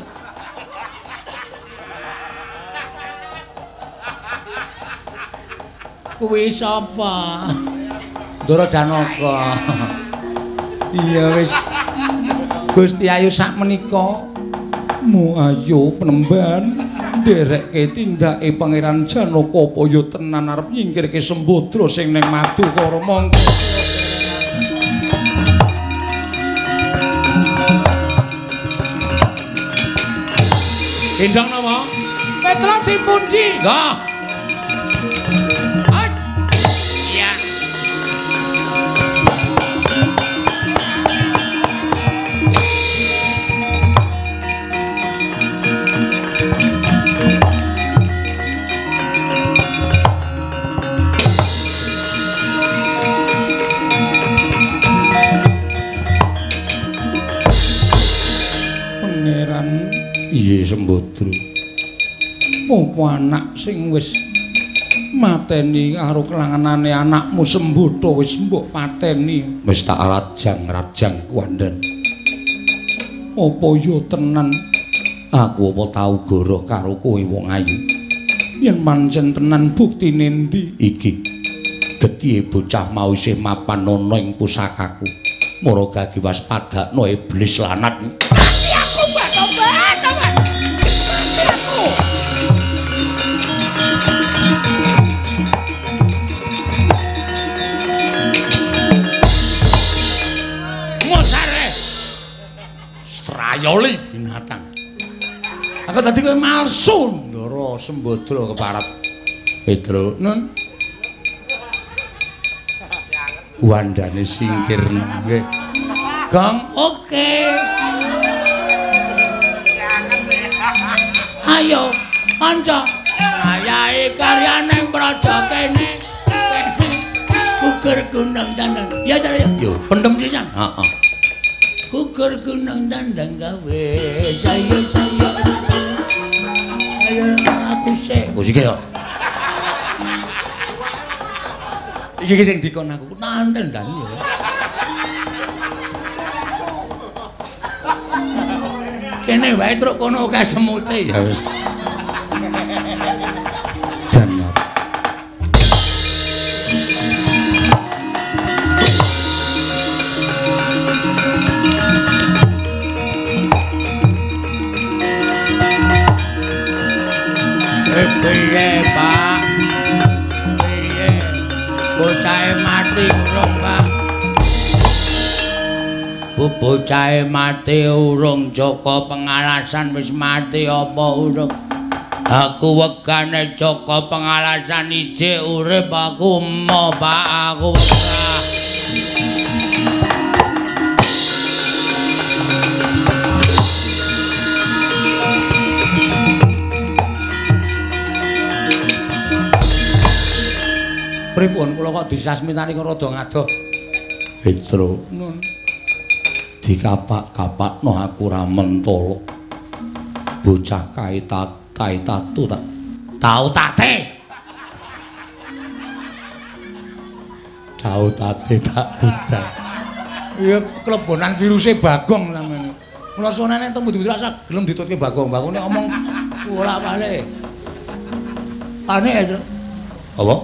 Kuwi sapa? Ndara Janaka. Iya wis. Gusti Ayu sak menika mu ayo penemban nderekke tindake Pangeran Janaka apa ya tenan arep nyingkirke Sembadra sing ning Madukara mongko. Gendong napa? Petro dipunji. Nggih. Iya. Iya Sembadra. Apa anak sing wis mateni karo kelanganane anakmu Sembadra wis mbok pateni? Wis tak rajang-rajang kuwandan. Apa ya tenan? Aku apa tau goroh karo kowe wong ayu? Yen pancen tenan buktine endi? Iki getihe bocah mau isih mapan ana ing pusakaku. Mara gagi waspadakno iblis lanat. Mati aku, Mbak Tobat, Tobat. Mati aku. Ngosare. Strayoli binatang. Aku tadi kowe malsu, Ndara Sembadra keparep. Petro, nun. Wandane singkir nggih. Gong, oke. Ayo, kanca. Ayahe karyane praja kene. Gugur gunung tandang. Ya, ya. Yo, pendem sisan. Heeh. Gugur gunung tandang gawe saya-saya. Ayo, aku sik. Aku sik ya. Iki ki sing dikon aku nanten dan ya. Kene wae truk kono akeh semute ya wis. Dan piye, Pak? Piye? Bocahe mati urung, Pak? Bocahe mati urung, Joko Pengalasan wis mati apa urung? Aku wegane Joko Pengalasan ijik urip aku emoh, Pak, aku wegah. Pripun kula kok disasmitani kok rada ngadoh? Petro, nun. Dikapak-kapakno aku ra mentolo. Bocah kae tatu tak tau tate. Tau tate tak udan. Iya klebonan viruse Bagong sampeyan. Mula sunane entuk mudu-mudu rasa gelem ditutke Bagong. Bagong nek omong bolak-balik. Panik ya, Tru? Apa?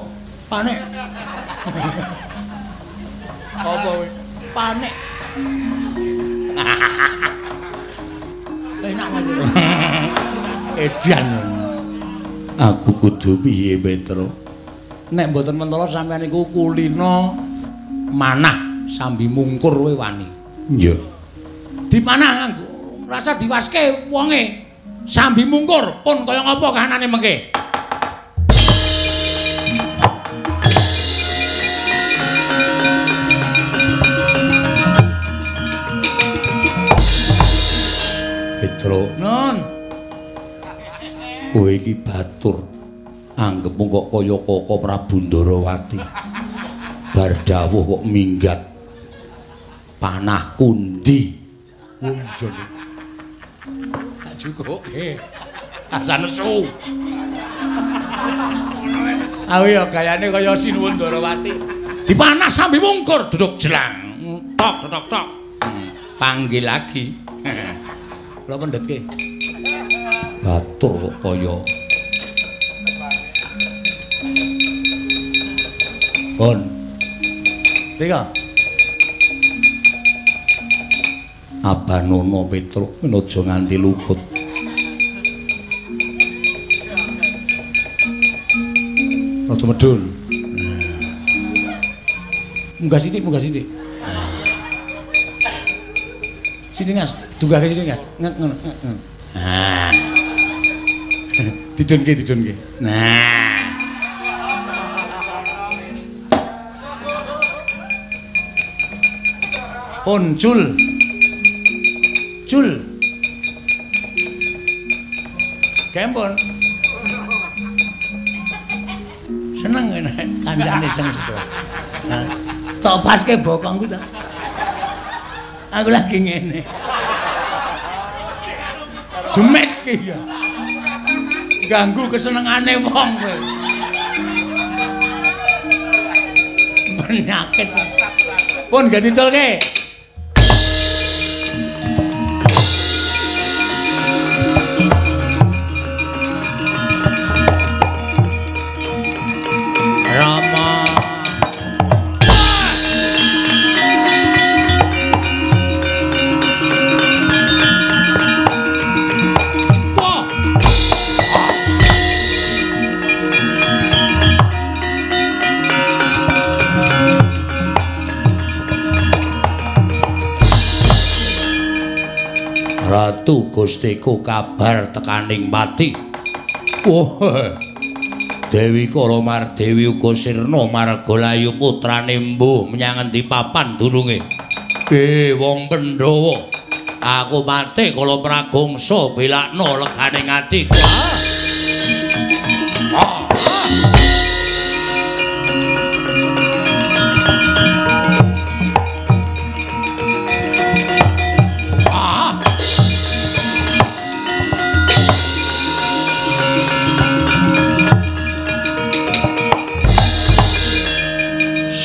Panik. Apa kowe? Panik. Enak Mas. Edan. Aku kudu piye, Petro? Nek mboten mentala sampeyan niku kulino manah sambi mungkur kowe wani. Iya. Dipanah nganggo rasa diwaske wonge. Sambi mungkur pun kaya ngapa kahanane mengke. Petro, nun. Kowe iki batur. Anggepmu kok kaya Koko Prabu Ndarawati. Bar dawuh kok minggat. Panah kundi. Oh iya. Tak jukuke. Asa nesu. Aku ya gayane kaya Sinuwun Ndarawati. Dipanah sambi mungkur duduk jelang. Tok tok tok. Panggil lagi. Kula pendhetke. Batur kok kaya Pun. Rika. Abanono Petruk aja nganti luput. Rada medhun. Munggah sithik, munggah sithik. Sini Mas, dunggahke sini Mas. Ngek ngono, ngono. Ah. Didunke, didunke. Nah. Pun cul. Cul. Kempon. Seneng ngene kancane sing sekolah. Nah, tok paske bokongku ta. Aku lagi ngene. Demit iki ya. Ganggu kesenengane wong kowe. Penyakit. Pun gak diculke. Rama. Ratu Gustiku kabar tekaning pati. Wah. Dewi Kalamardewi uga sirna marga layu putrane mbuh menyang endi papan dununge. Wong Pandhawa, aku pati kala pragongsa belakno leganing atiku.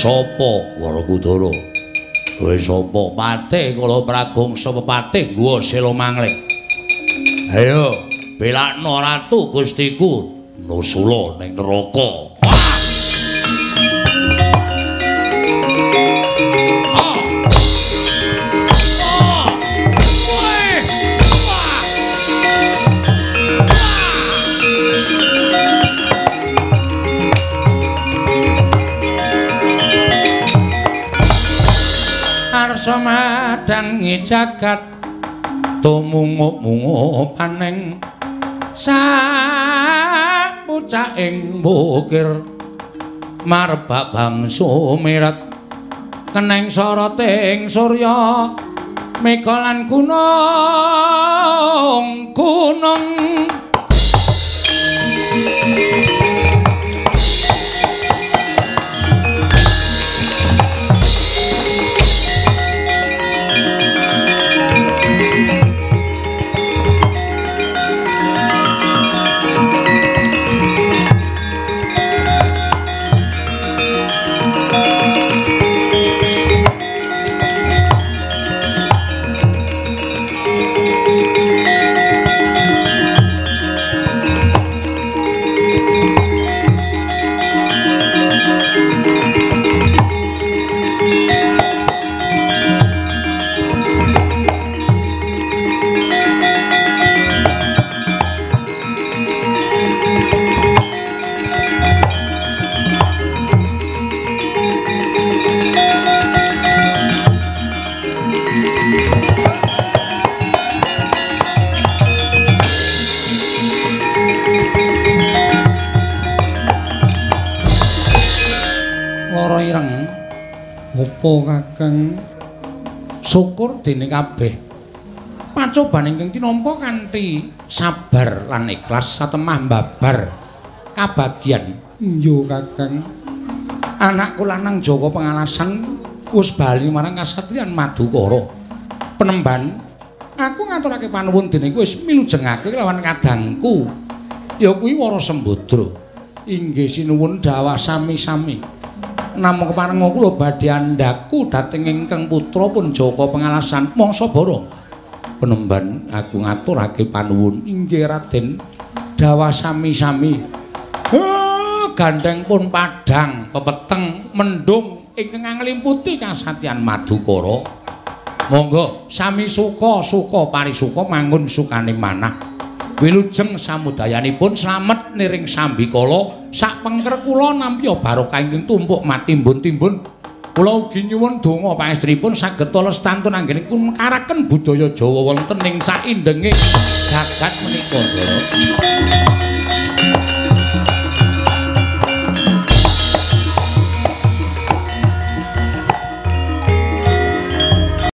Sapa Werkudara? Kowe sapa? Patih kala pragongsa pepatih Guwa Sela Mangling. Ayo, belakno ratu Gustiku nusula ning neraka. Arsa madangi jagat tumungup-mungup paning sak pucaking bukir marbak bangsa mirat keneng soroting surya mega lan gunung gunung. Opo Kakang? Syukur dene kabeh pacoban ingkang tinampa kanthi sabar lan ikhlas satemah mbabar kabagyan. Iya Kakang, anakku lanang Jaka Pengalasan wis bali marang kasatriyan Madukara. Penemban, aku ngaturake panuwun dene kowe wis milujengake lawan kadangku ya kuwi Wara Sembadra. Inggih sinuwun dawah sami-sami. Namung keparenga kula badhe andhaku dhateng ingkang putra pun Jaka Pengalasan mangsa bara. Penemban, aku ngaturake panuwun. Inggih Raden, dawah sami-sami. Gandeng pun padhang pepeteng mendung ingkang nglimputi kasatyan Madukara. Monggo sami suka suka parisuka mangun sukane manah. Wilujeng samudayanipun slamet niring sambikala sak pengker kula nampi barokah ingkang tumpuk matimbun-timbun. Kula ugi nyuwun donga pangestripun saged lestantun anggenipun ngkaraken budaya Jawa wonten ing saindenging jagat menika.